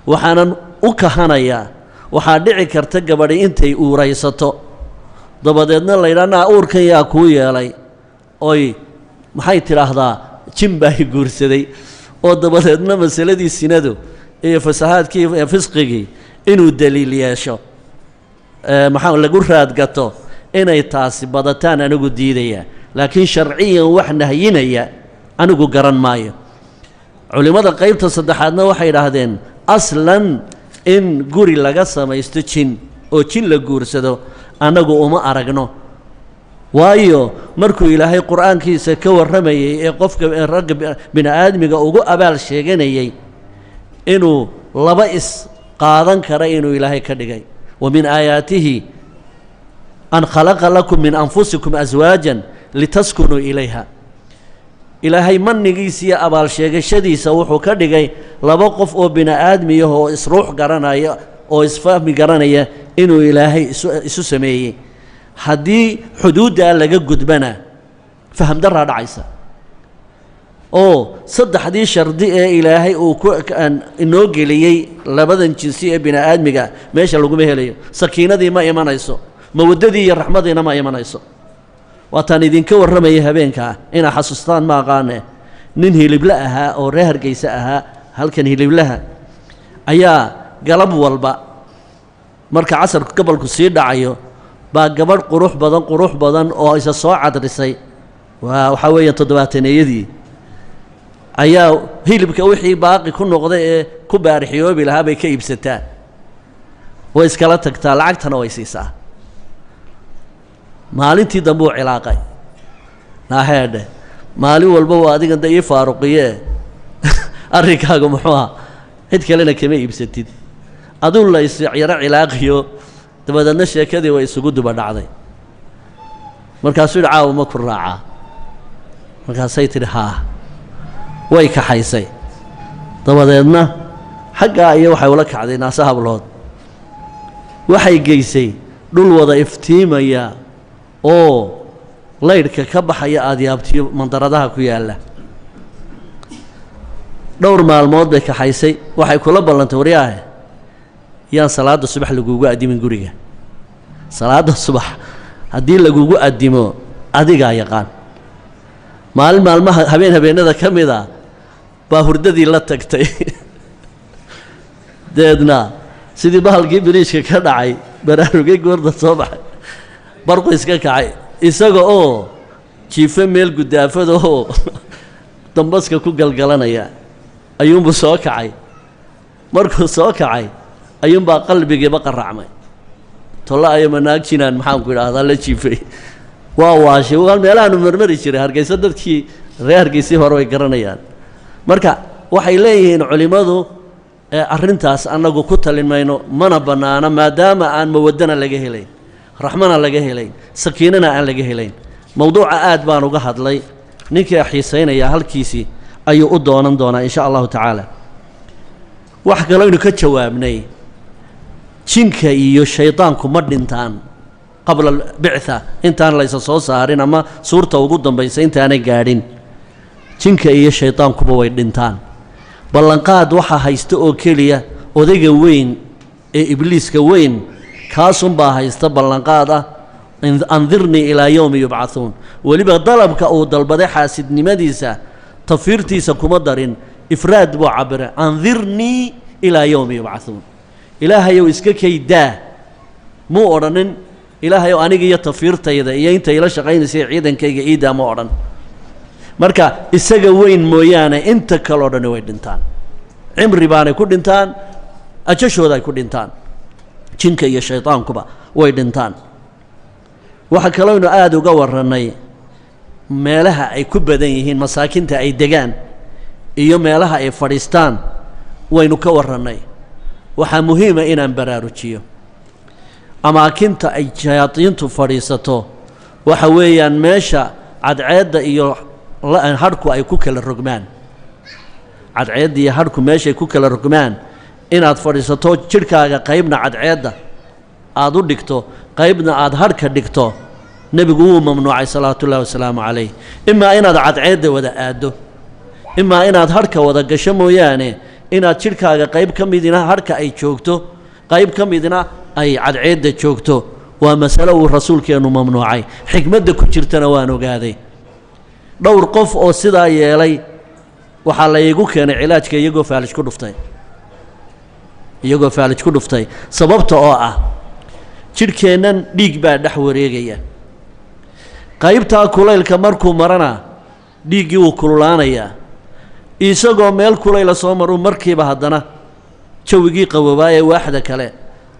Waxaanan u kahanayaa waxaa dhici karta gabadhi intay uuraysato dabadeedna la yidhaha naa uurkan yaa kuu yeelay, Oy maxay tidhaahdaa, jin baa i guursaday, oo dabadeedna masaladii sinadu iyo fasahaadkii fisqigii inuu daliil yeesho, maxaa lagu raadgato, inay taasi badataan anigu diidaya. Laakiin sharciyan wax nahyinaya anigu garan maayo. Culimmada qaybta saddexaadna waxay idhaahdeen aslan in guri laga samaysto jin oo jin la guursado annagu uma aragno, waayo markuu Ilaahay qur-aankiisa ka warramayey ee qofka ragga bini aadmiga ugu abaal sheeganayey inuu laba is qaadan kara inuu Ilaahay ka dhigay, wa min aayaatihi an khalaqa lakum min anfusikum aswaajan litaskunuu ilayha. Ilaahay manigiisa iyo abaal sheegashadiisa wuxuu ka dhigay laba qof oo bini aadmiyah oo isruux garanaya oo isfahmi garanaya inuu Ilaahay isu sameeyey. Haddii xuduuddaa laga gudbana fahamdarraa dhacaysa, oo saddexdii shardi ee Ilaahay uu ku inoo geliyey labadan jinsi ee bini aadmiga meesha laguma helayo. Sakiinadii ma imanayso, mawaddadii iyo raxmadiina ma imanayso. Waataan idinka warramayay habeenkaa, inaa xasuustaan ma aqaane, nin hilible ahaa oo reer Hargeysa ahaa, halkan hiliblaha ayaa galab walba marka casarku gobolku sii dhacayo baa gabadh qurux badan, qurux badan oo isa soo cadrisay, waa waxaa weeyaan toddobaataneeyadii, ayaa hilibka wixii baaqi ku noqday ee ku baarixiyoobi lahaa bay ka iibsataa, way iskala tagtaa, lacagtana way siisaa. Maalintii dambe uu cilaaqay, naaheedhe, maalin walba waa adigan da ii faaruqiyee, arrinkaagu muxuu aha? Cid kalena kama iibsatid, aduu la is yaro cilaaqiyo. Dabadeedna sheekadii way isugu duba dhacday. Markaasuu yidhi, caawa ma ku raacaa? Markaasay tidhi haa. Way kaxaysay, dabadeedna xaggaa iyo waxay ula kacday naase hablood, waxay geysay dhul wada iftiimaya oo laydhka ka baxaya aada yaabtiyo mandaradaha ku yaalla. Dhowr maalmood bay kaxaysay. Waxay kula ballantay, waryaahe, yaan salaadda subax lagugu addimin guriga, salaadda subax haddii lagugu addimo adigaa yaqaan. Maalin maalmaha, habeen habeenada ka mid a baa hurdadii la tagtay, deedna sidii bahalkii biriishka ka dhacay baraarugay, goorda soo baxay barqu iska kacay, isaga oo jiifo meel gudaafada oo dambaska ku galgalanaya ayuunbuu soo kacay. Markuu soo kacay ayuunbaa qalbigiiba qaracmay, tolla ayo manaag jinaan maxaanku idhaahdaa la jiifay, waa waashay. Waa meelahaanu marmari jiray Hargeysa, dadkii reer Hargeysii hore way garanayaan. Marka waxay leeyihiin culimmadu, arrintaas annagu ku talin mayno, mana bannaano, maadaama aan mawaddana laga helayn, raxmana laga helayn, sakiinana aan laga helayn. Mowduuca aad baan uga hadlay, ninkii xiisaynaya halkiisii ayuu u doonan doonaa insha allahu tacaala. Wax kalooynu ka jawaabnay, jinka iyo shaydaanku ma dhintaan qabla albictha, intaan laysa soo saarin ama suurta ugu dambaysa intaanay gaadhin, jinka iyo shaydaankuba way dhintaan. Ballanqaad waxaa haysta oo keliya odayga weyn ee ibliiska weyn, kaasunbaa haysta ballanqaad ah andirnii ilaa yowmi yubcahuun. Weliba dalabka uu dalbaday xaasidnimadiisa tafiirtiisa kuma darin, ifraad buu cabiray, andirnii ilaa yowmi yubcahuun. Ilaahayow iska kaydaa muu odhanin, Ilaahayow aniga iyo tafiirtayda iyo inta ila shaqaynaysa ciidankayga iidaa ma odhan. Marka isaga weyn mooyaane inta kaleo dhani way dhintaan, cimri baanay ku dhintaan, ajashooda ay ku dhintaan, jinka iyo shaydaankuba way dhintaan. Waxaa kalooynu aada uga warrannay meelaha ay ku badan yihiin, masaakinta ay degaan iyo meelaha ay fadhiistaan waynu ka warrannay. Waxaa muhiima inaan baraarujiyo amaakinta ay shayaadiintu fadhiisato, waxa weeyaan meesha cadceedda iyo hadhku ay ku kala rogmaan, cadceedda iyo hadhku meeshay ku kala rogmaan inaad fadhiisato, jidhkaaga qaybna cadceedda aada u dhigto, qaybna aada hadhka dhigto, nebigu wuu mamnuucay salawaatu ullahi wasalaamu calayh. Imaa inaad cadceedda wada aaddo, imaa inaad hadhka wada gasho mooyaane, inaad jidhkaaga qayb ka midina hadhka ay joogto, qayb ka midna ay cadceedda joogto, waa masalo uu rasuulkeennu mamnuucay. Xikmadda ku jirtana waan ogaaday. Dhowr qof oo sidaa yeelay waxaa la iigu keenay cilaajka iyagoo faalij ku dhuftay, iyagoo faalij ku dhuftay. Sababta oo ah jidhkeennan dhiig baa dhex wareegaya, qaybtaa kulaylka markuu marana dhiiggii wuu kululaanayaa, isagoo meel kulayla soo maruu markiiba haddana jawigii qaboobaa ee waaxda kale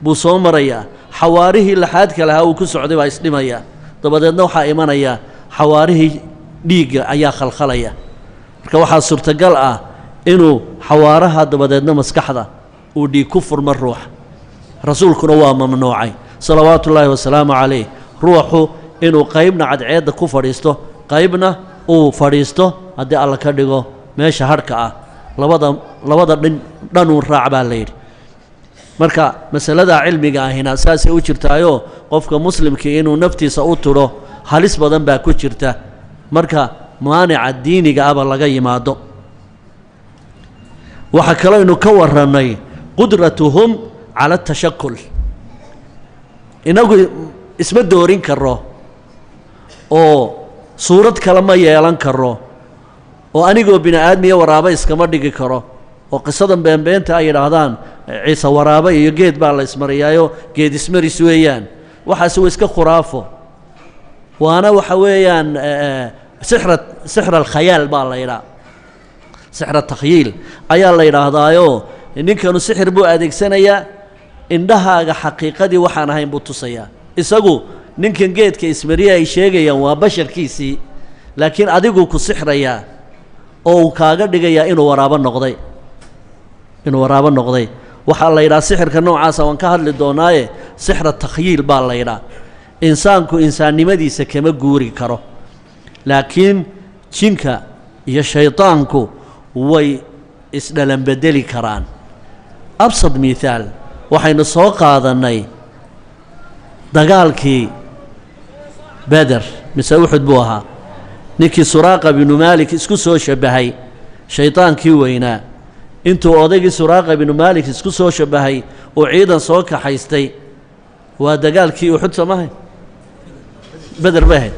buu soo marayaa, xawaarihii laxaadka lahaa uu ku socday baa isdhimaya, dabadeedna waxaa imanaya xawaarihii dhiigga ayaa khalkhalaya. Marka waxaa suurtagal ah inuu xawaaraha dabadeedna maskaxda uu dhiig ku furmo ruuxa. Rasuulkuna waa mamnuucay salawaatullaahi wasalaamu calayh ruuxu inuu qaybna cadceedda ku fadhiisto, qaybna uu fadhiisto haddii Alla ka dhigo meesha hadhka ah, labada dhin dhanuun raac baa la yidhi. Marka masaladaa cilmiga ahina saasay u jirtaayoo qofka muslimkii inuu naftiisa u tudho halis badan baa ku jirta marka maanica diiniga aba laga yimaado. Waxaa kalooynu ka warrannay qudratuhum cala atashakul. Inagu isma doorin karo oo suurad kale ma yeelan karo, oo anigoo bini aadmiya waraabo iskama dhigi karo, oo qisadan beenbeenta ay yidhaahdaan Ciise waraabo iyo geed baa la ismariyaayo geed ismaris weeyaan, waxaasi waa iska khuraafo, waana waxa weeyaan sixra alkhayaal baa la yidhaha, sixra takhyiil ayaa la yidhaahdaayo. Ninkanu sixir buu adeegsanayaa, indhahaaga xaqiiqadii waxaan ahayn buu tusayaa. Isagu ninkan geedka ismariya ay sheegayaan waa basharkiisii, laakiin adiguu ku sixrayaa oo uu kaaga dhigayaa inuu waraabo noqday, inuu waraabo noqday. Waxaa la yidhaha sixirka noocaasa waan ka hadli doonaaye, sixra takhyiil baa la yidhaha. Insaanku insaannimadiisa kama guuri karo, laakiin jinka iyo shaydaanku way isdhalanbedeli karaan. Absad mithaal waxaynu soo qaadannay dagaalkii Beder mise Uxud buu ahaa, ninkii Suraaqa binu Maalik isku soo shabbahay, shaydaankii weynaa intuu odaygii Suraaqa binu Maalik isku soo shabbahay uu ciidan soo kaxaystay. Waa dagaalkii Uxud soomahay, Beder bay ahayd.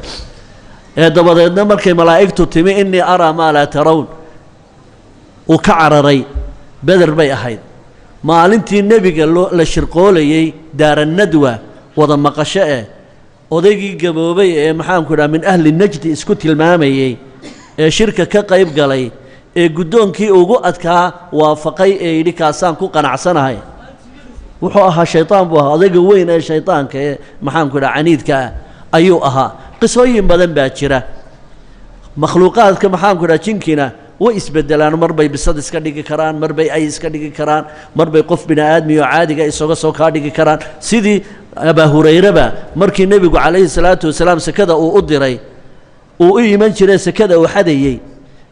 Ee dabadeedna markay malaa'igtu timi innii araa maa laa tarown uu ka cararay, Beder bay ahayd. Maalintii nebiga loo la shirqoolayey daarannadwa wada maqasho eh, odaygii gaboobay ee maxaanku idhaha min ahli najdi isku tilmaamayey ee shirka ka qayb galay ee guddoonkii ugu adkaa waafaqay ee yidhi kaasaan ku qanacsanahay, wuxuu ahaa shaydaan buu ahaa, odayga weyn ee shaydaanka ee maxaanku idhaha caniidka ah ayuu ahaa. Qisooyin badan baa jira. Makhluuqaadka maxaanku idhaha jinkiina way isbedelaan, mar bay bisad iska dhigi karaan, mar bay ay iska dhigi karaan, mar bay qof bini aadmi oo caadiga isaga soo kaa dhigi karaan. Sidii Abaa Hurayraba markii nebigu calayhi salaatu wasalaam sekada uu u diray uu u iman jiray sekada uu xadayey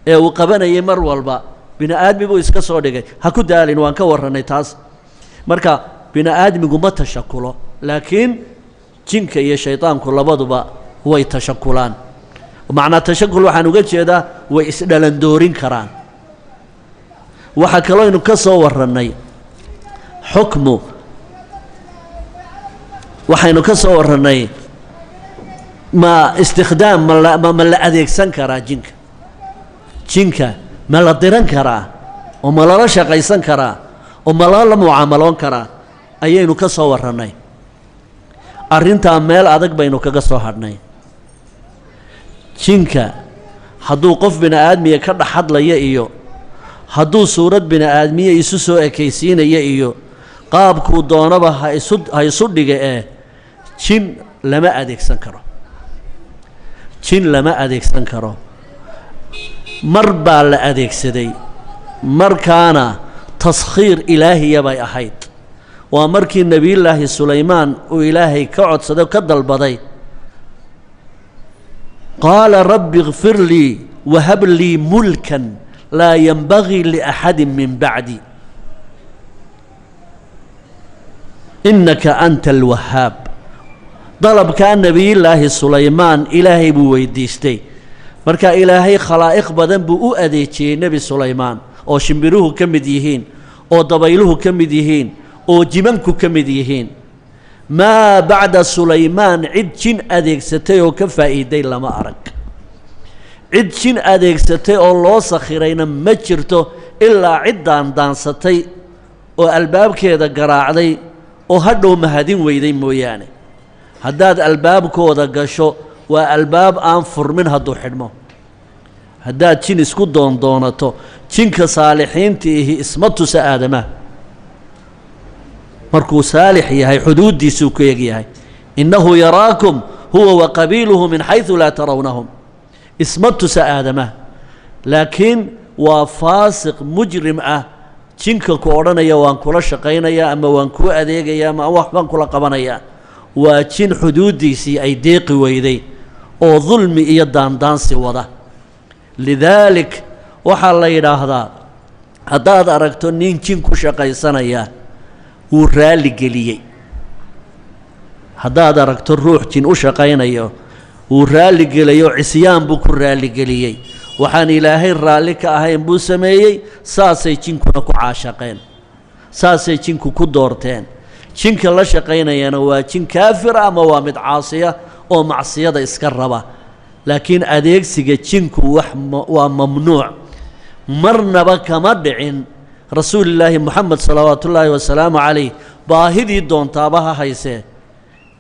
ee uu qabanayay mar walba bini aadmi buu iska soo dhigay. Ha ku daalin, waan ka warrannay taas. Marka bini aadmigu ma tashakulo, laakiin jinka iyo shaydaanku labaduba way tashakulaan. Macnaa tashakul waxaan uga jeedaa way isdhalandoorin karaan. Waxaa kalooynu ka soo warrannay xukmu, waxaynu ka soo warrannay ma istikhdaam ma la adeegsan karaa jinka, jinka ma la diran karaa oo ma lala shaqaysan karaa oo ma lala mucaamaloon karaa ayaynu ka soo warrannay. Arrintaa meel adag baynu kaga soo hadhnay. Jinka hadduu qof bini aadmiya ka dhex hadlaya iyo hadduu suurad bini aadmiye isu soo ekaysiinaya iyo qaabkuu doonaba ha isu dhiga ee jin lama adeegsan karo, jin lama adeegsan karo. Mar baa la adeegsaday, markaana taskhiir ilaahiya bay ahayd. Waa markii nebiyullaahi Sulaymaan uu Ilaahay ka codsaday o ka dalbaday, qaala rabbi ikfir lii wahab lii mulkan laa yanbagii liaxadi min bacdi innaka anta alwahaab. Dalabkaa nebiyullaahi Sulaymaan Ilaahay buu weydiistay. Marka Ilaahay khalaa'iq badan buu u adeejiyey nebi Sulaymaan, oo shimbiruhu ka mid yihiin, oo dabayluhu ka mid yihiin, oo jimanku ka mid yihiin. Maa bacda Sulaymaan cid jin adeegsatay oo ka faa'iiday lama arag. Cid jin adeegsatay oo loo sakhirayna ma jirto ilaa cid daandaansatay oo albaabkeeda garaacday oo hadhow mahadin weyday mooyaane. Haddaad albaabkooda gasho, waa albaab aan furmin hadduu xidhmo. Haddaad jin isku doondoonato, jinka saalixiinta ihi isma tusa aadamaha. Markuu saalix yahay, xuduuddiisuu ku egyahay. Innahu yaraakum huwa wa qabiiluhu min xaysu laa tarawnahum. Isma tusa aadamaha, laakiin waa faasiq mujrim ah jinka ku odhanaya waan kula shaqaynayaa ama waan kuu adeegayaa ama wax baan kula qabanayaa. Waa jin xuduuddiisii ay deeqi weyday oo dulmi iyo daandaansi wada. Lidaalik waxaa la yidhaahdaa, haddaad aragto nin jin ku shaqaysanaya, wuu raalli geliyey. Haddaad aragto ruux jin u shaqaynayo, wuu raalli gelayo, cisyaan buu ku raalligeliyey, waxaan Ilaahay raalli ka ahayn buu sameeyey. Saasay jinkuna ku caashaqeen, saasay jinku ku doorteen. Jinka la shaqaynayana waa jin kaafira ama waa mid caasiya oo macsiyada iska raba. Laakiin adeegsiga jinku wax waa mamnuuc. Marnaba kama dhicin Rasuulillaahi Moxamed salawaatu ullaahi wasalaamu calayh, baahidii doontaaba ha haysee,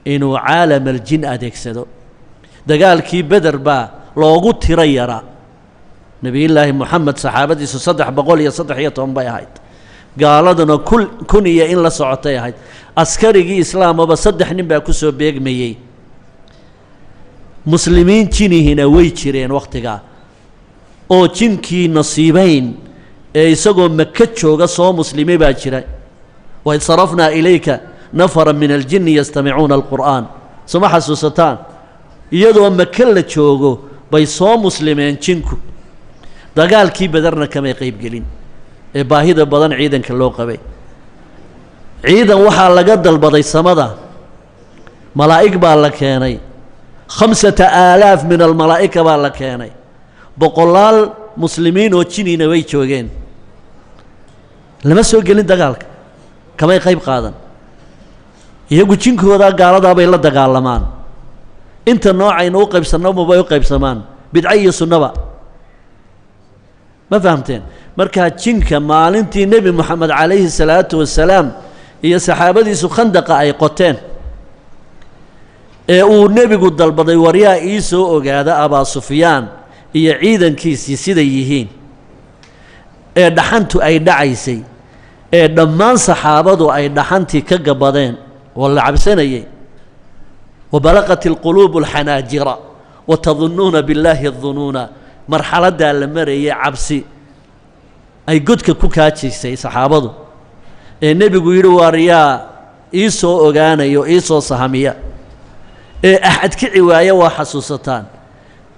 inuu caalam aljin adeegsado. Dagaalkii Beder baa loogu tiro yaraa. Nebiyullaahi Moxamed saxaabadiisu 313 bay ahayd, gaaladuna kul kun iyo in la socotay ahayd. Askarigii islaamaba 3 nin baa ku soo beegmayey. Muslimiin jinihina way jireen wakhtigaa, oo jinkii nasiibayn ee isagoo Maka jooga soo muslimay baa jira. Waid sarafnaa ilayka nafara min aljinni yastamicuuna alqur'aan, soma xasuusataan? Iyadoo Maka la joogo bay soo muslimeen jinku. Dagaalkii Bederna kamay qaybgelin ee baahida badan ciidanka loo qabay. Ciidan waxaa laga dalbaday samada, malaa'ig baa la keenay, 5000 min almalaa'ika baa la keenay. Boqolaal muslimiin oo jinina way joogeen, lama soo gelin dagaalka, kamay qayb qaadan. Iyagu jinkoodaa gaaladaa bay la dagaalamaan. Inta noocaynu u qaybsannaba bay u qaybsamaan, bidco iyo sunnaba. Ma fahamteen? Markaa jinka maalintii Nebi Moxamed calayhi salaatu wasalaam iyo saxaabadiisu khandaqa ay qoteen ee uu nebigu dalbaday, waryaa ii soo ogaada Abaa Sufyaan iyo ciidankiisii siday yihiin, ee dhaxantu ay dhacaysay, ee dhammaan saxaabadu ay dhaxantii ka gabadeen oo la cabsanayey, wabalaqat alquluubu alxanaajira watadunnuuna billaahi adunuuna, marxaladdaa la marayay, cabsi ay godka ku kaajaysay saxaabadu, ee nebigu yidhi, waaryaa ii soo ogaanayo, ii soo sahamiya, ee axad kici waaya, waa xasuusataan,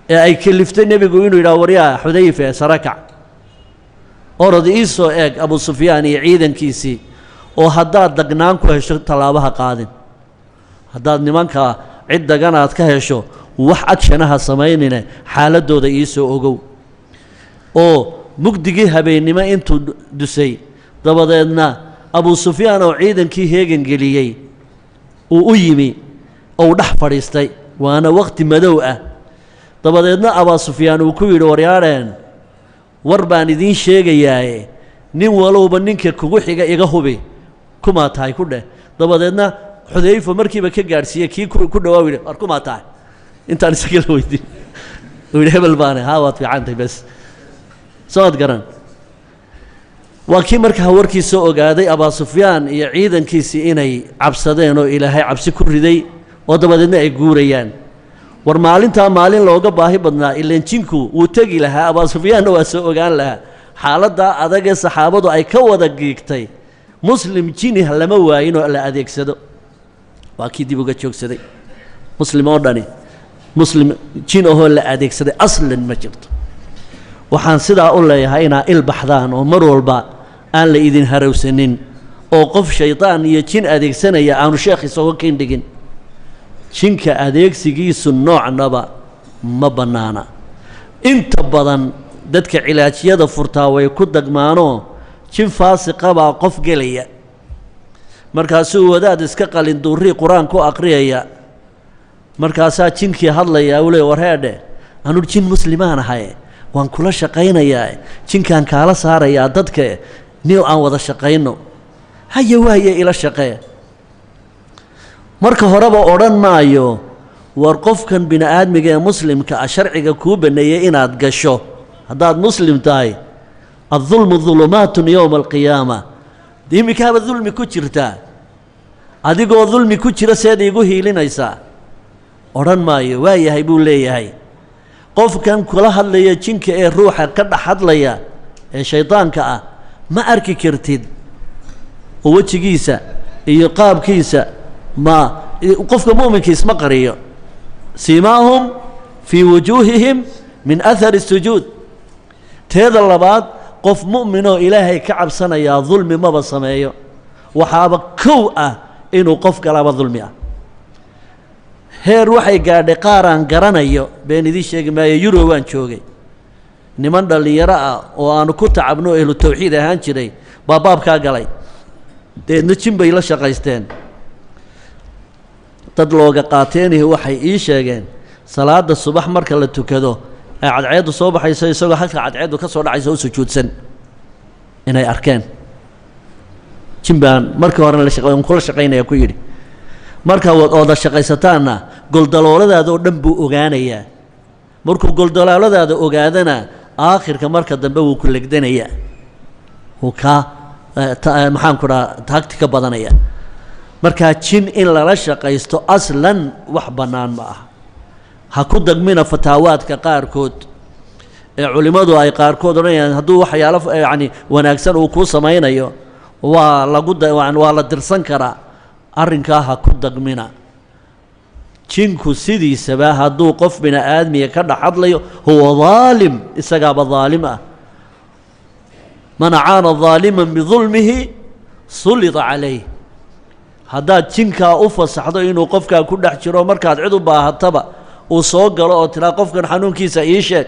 ee ay keliftay nebigu inuu yidhaha, waryaa Xudayfe, sarakac, orod ii soo eeg Abu Sufyaan iyo ciidankiisii, oo haddaad dagnaan ku hesho tallaabaha qaadin, haddaad nimankaa cid daganaad ka hesho wax agshanaha samaynine, xaaladdooda ii soo ogow. Oo mugdigii habeennimo intuu dusay dabadeedna Abu Sufyaan oo ciidankii heegan geliyey uu u yimi oo uu dhex fadhiistay, waana waqti madow ah. Dabadeedna Abaa Sufyaan uu ku yidhi, waryaadheen, war baan idiin sheegayaaye, nin walowba ninka kugu xiga iga hubi, kumaa tahay ku dheh. Dabadeedna Xudayfa markiiba ka gaadhsiiyey kii ku dhawaa, yidhi, war kumaa tahay? Intaan isaga la weydiin uu yidhi, hebel baane. Haa, waad fiicantahay, bes soo ad garan. Waa kii markaa warkii soo ogaaday Abaa Sufyaan iyo ciidankiisii inay cabsadeen oo Ilaahay cabsi ku riday oo dabadeedna ay guurayaan. War maalintaa maalin looga baahi badnaa, ileen jinku wuu tegi lahaa, Abaa Sufyaanna waa soo ogaan lahaa xaaladdaa adagee saxaabadu ay ka wada giigtay. Muslim jinih lama waayin oo la adeegsado. Waa kii dib uga joogsaday muslim oo dhani. Muslim jin ahoo la adeegsaday aslan ma jirto. Waxaan sidaa u leeyahay inaa il baxdaan oo mar walba aan la idin harowsanin oo qof shaydaan iyo jin adeegsanaya aanu sheekh isaga kindhigin. Jinka adeegsigiisu noocnaba ma bannaana. Inta badan dadka cilaajyada furtaa way ku dagmaanoo jin faasiqa baa qof gelaya, markaasuu wadaad iska qalin duurii qur-aan ku aqriyaya, markaasaa jinkii hadlayaa, uu leey, war heedhe, Anuu jin muslimaan ahaye, waan kula shaqaynayaa, jinkaan kaala saarayaa dadka, niw aan wada shaqayno. Haya, waaye, ila shaqee. Marka horeba odhan maayo, war qofkan bini aadmiga ee muslimka ah sharciga kuu baneeyey inaad gasho haddaad muslim tahay. الظلم ظلمات يوم القيامة. Iminkaaba dulmi ku jirtaa, adigoo dulmi ku jira seed iigu hiilinaysaa? Odhan maayo. Waa yahay buu leeyahay. Qofkan kula hadlaya jinka ee ruuxa ka dhex hadlaya ee shaydaanka ah ma arki kartid, oo wejigiisa iyo qaabkiisa ma qofka mu'minka isma qariyo. سيماهم في وجوههم من أثر السجود. Teeda labaad, qof mu'minoo Ilaahay ka cabsanayaa dulmi maba sameeyo. Waxaaba kow ah inuu qof galaaba dulmi ah. Heer waxay gaadhay qaaraan garanayo, been idiin sheegi maayo, Yuro waan joogay, niman dhallinyaro ah oo aanu ku tacabno, ehlu tawxiid ahaan jiray, baa baabkaa galay. Deedna jin bay la shaqaysteen. Dad looga qaateenihi waxay ii sheegeen salaadda subax marka la tukado ay cadceeddu soo baxayso, isagoo halka cadceeddu ka soo dhacayso u sujuudsan inay arkeen. Jin baan markii horena la kula shaqaynaya ku yidhi. Marka ooda shaqaysataanna goldalooladaada oo dhan buu ogaanayaa. Markuu goldalooladaada ogaadana, aakhirka marka dambe wuu ku legdanayaa, wuu kaa, maxaan ku dhaha, taagti ka badanaya. Markaa jin in lala shaqaysto aslan wax bannaan ma aha. Ha ku dagmina fataawaadka qaarkood ee culimmadu ay qaarkood odhanayaan hadduu waxyaalo yacni wanaagsan uu kuu samaynayo waa lagu waa la dirsan karaa. Arrinkaa ha ku dagmina. Jinku sidiisaba hadduu qof bini aadmiga ka dhex hadlayo, هو ظالم, isagaaba daalim ah. من أعان ظالما بظلمه سلط عليه. Haddaad jinkaa u fasaxdo inuu qofkaa ku dhex jiro, markaad cid u baahataba uu soo galo oo tiraa, "Qofkan xanuunkiisa ii sheeg,"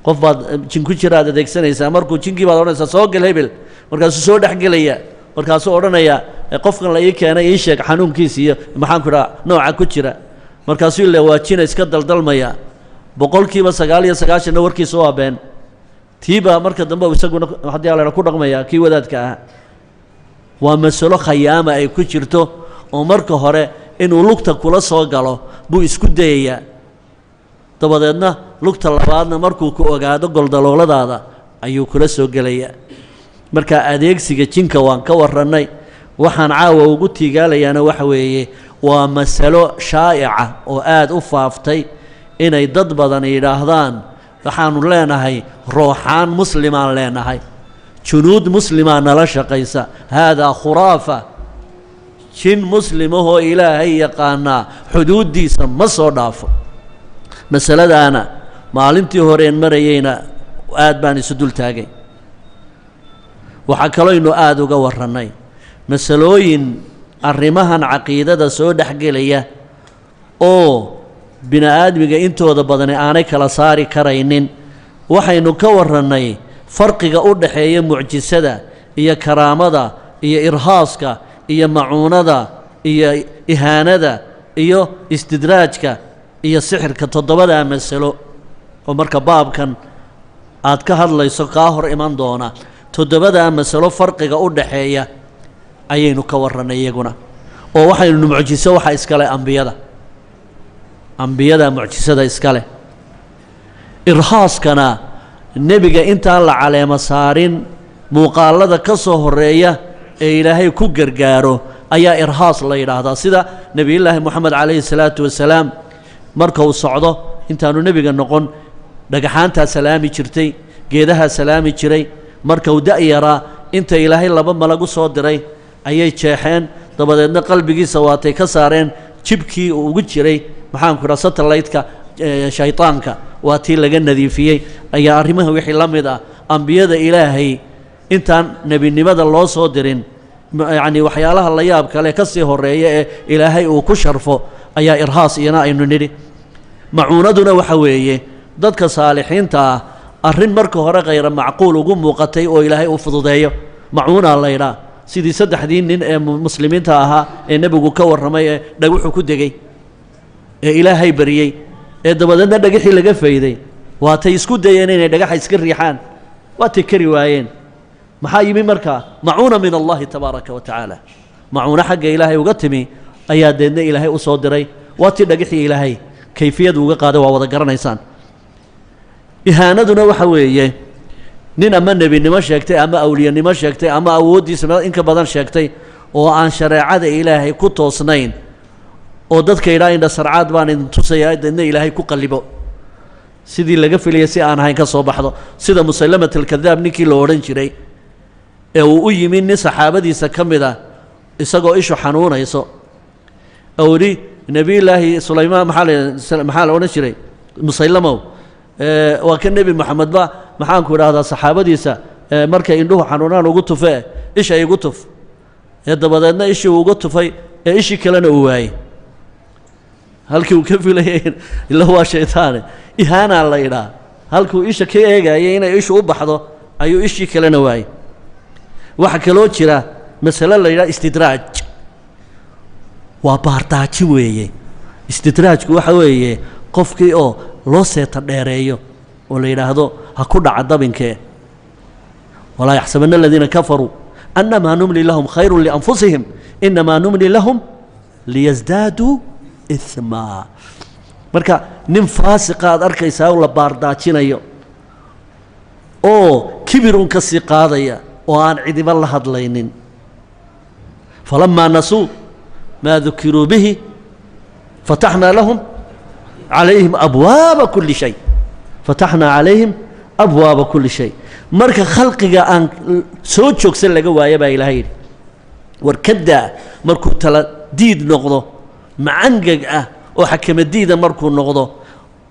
qof baad jin ku jira aad adeegsanaysaa. Markuu jinkii baad odhanaysaa, "Soo gal hebel." Markaasuu soo dhex gelaya, markaasuu odhanayaa, "Qofkan la ii keenay ii sheeg xanuunkiisa iyo, maxaan ku dhaha, nooca ku jira." Markaasuu ile waa jina iska daldalmaya. 99%-na warkiisa waa been. Tiibaa marka dambe isaguna haddii alla ku dhaqmaya kii wadaadka ahaa. Waa masalo khayaama ay ku jirto, oo marka hore inuu lugta kula soo galo buu isku dayayaa, dabadeedna lugta labaadna markuu ku ogaado goldalooladaada ayuu kula soo gelayaa. Marka adeegsiga jinka waan ka warrannay. Waxaan caawa ugu tiigaalayaana waxa weeye, waa masalo shaa'ica oo aada u faaftay inay dad badan yidhaahdaan, "Waxaanu leenahay rooxaan muslimaan leenahay, junuud muslimaa nala shaqaysa." هذا خرافة. Jin muslimahoo Ilaahay yaqaanaa xuduuddiisa ma soo dhaafo. Masaladaana maalintii horeen marayeyna aad baan isu dul taagay. Waxaa kalooynu aada uga warrannay masalooyin arrimahan caqiidada soo dhexgelaya oo bini aadmiga intooda badani aanay kala saari karaynin. Waxaynu ka warrannay farqiga u dhaxeeya mucjisada iyo karaamada iyo irhaaska iyo macuunada iyo ihaanada iyo istidraajka iyo sixirka, toddobadaa masalo oo marka baabkan aad ka hadlayso kaa hor iman doona. Toddobadaa masalo farqiga u dhaxeeya ayaynu ka warrannay iyaguna, oo waxaynu mucjiso waxa iskale ambiyada, ambiyada mucjisada iskale. Irhaaskana nebiga intaan la caleemo saarin muuqaalada ka soo horreeya ee Ilaahay ku gargaaro ayaa irhaas la yidhaahdaa, sida Nebiyullaahi Moxamed calayhi salaatu wasalaam marka uu socdo intaanu nebiga noqon, dhagaxaantaa salaami jirtay, geedahaa salaami jiray. Marka uu da'-yaraa, inta Ilaahay laba malagu soo diray ayay jeexeen, dabadeedna qalbigiisa waatay ka saareen jibkii uu ugu jiray, maxaanku idhaha, satellite-ka shaydaanka, waa tii laga nadiifiyey. Ayaa arrimaha wixii la mid ah ambiyada Ilaahay intaan nebinimada loo soo dirin, yacni waxyaalaha la yaab kale ka sii horreeya ee Ilaahay uu ku sharfo ayaa irhaas iyana aynu nidhi. Macuunaduna waxa weeye dadka saalixiinta ah arrin marka hore khayra macquul ugu muuqatay oo Ilaahay uu fududeeyo, macuunaa la ydhaa, sidii saddexdii nin ee muslimiinta ahaa ee nebigu ka warramay ee dhaguxu ku degay ee Ilaahay bariyey. Ee dabadeedna dhagaxii laga fayday, waatay isku dayeen inay dhagaxa iska riixaan, waatay kari waayeen. Maxaa yimi markaa? Macuuna min Allahi tabaaraka wa tacaala, macuuno xagga Ilaahay uga timi ayaa deedna Ilaahay u soo diray. Waa tii dhagaxii Ilaahay kayfiyadu uga qaaday, waa wada garanaysaan. Ihaanaduna waxa weeye nin ama nebinimo sheegtay ama awliyanimo sheegtay ama awooddiisa in ka badan sheegtay oo aan shareecada Ilaahay ku toosnayn, oo dadka idhaa indha sarcaad baan idin tusayaa, deedna Ilaahay ku qallibo, sidii laga filaya si aan ahayn ka soo baxdo. Sida Musaylamat alkadaab ninkii la odhan jiray ee uu u yimi nin saxaabadiisa ka mid ah isagoo ishu xanuunayso, oo yidhi Nebiyullaahi Sulaymaan, maxaa la odhan jiray, Musaylamow, waa ka Nebi Moxamedba maxaanku idhaahdaa saxaabadiisa markay indhuhu xanuunaan ugu tufee, isha igu tuf. Ee dabadeedna ishii uu uga tufay ee ishii kalena uu waayey halkii uu ka filayay, ila waa shaytaane, ihaanaa la idhaa. Halkuu isha ka eegayay inay ishu u baxdo ayuu ishii kalena waayey. Waxaa kaloo jira masale la yidhaha istidraaj, waa baardaajin weeye. Istidraajku waxa weeye qofkii oo loo seeta dheereeyo oo la yidhaahdo ha ku dhaca dabinkee. Walaa yaxsabana aladiina kafaruu annamaa numli lahum khayru lianfusihim inamaa numli lahum liyasdaaduu ihmaa. Marka nin faasiqa aad arkaysaa oo la baardaajinayo oo kibirun ka sii qaadaya oo aan cidiba la hadlaynin. Falamaa nasuu maa dukiruu bihi fataxnaa lahum calayhim abwaaba kulli shay, fataxnaa calayhim abwaaba kulli shay. Marka khalqiga aan soo joogsan laga waaya baa Ilaahay yidhi, war kadaa markuu tala diid noqdo, macangag ah oo xakama diida markuu noqdo,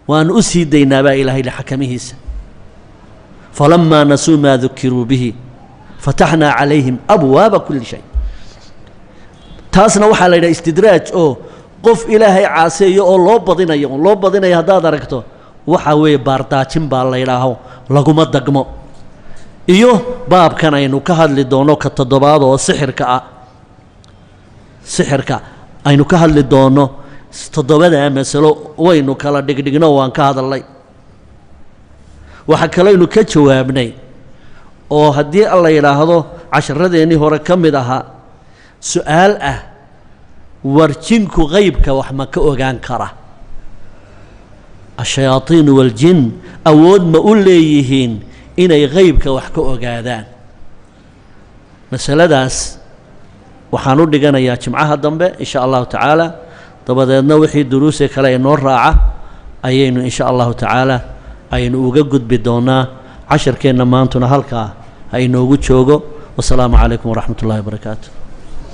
waanu u sii daynaa baa Ilahay yidhi xakamihiisa. Falamaa nasuu maa dukiruu bihi fataxnaa calayhim abwaaba kulli shay. Taasna waxaa la yidhaha istidraaj, oo qof Ilaahay caaseeyo oo loo badinayo, loo badinayo haddaad aragto, waxaa weeye baardaajin baa la yidhaaho, laguma dagmo. Iyo baabkan aynu ka hadli doono ka toddobaad oo sixirka ah, sixirka aynu ka hadli doono. Toddobadaa masalo waynu kala dhigdhigno, waan ka hadalnay. Waxaa kaleynu ka jawaabnay oo haddii alla yidhaahdo casharadeenii hore ka mid ahaa su-aal ah, war jinku qaybka wax ma ka ogaan kara? Ashayaaiin waaljin awood ma u leeyihiin inay qaybka wax ka ogaadaan? Masaladaas waxaan u dhiganayaa jimcaha dambe in sha Allahu tacaala. Dabadeedna wixii duruuse kale inoo raaca ayaynu in sha Allahu tacaala aynu uga gudbi doonaa. Casharkeenna maantuna halkaa ha inoogu joogo. Wasalaamu calaykum waraxmat ullahi wabarakaatu.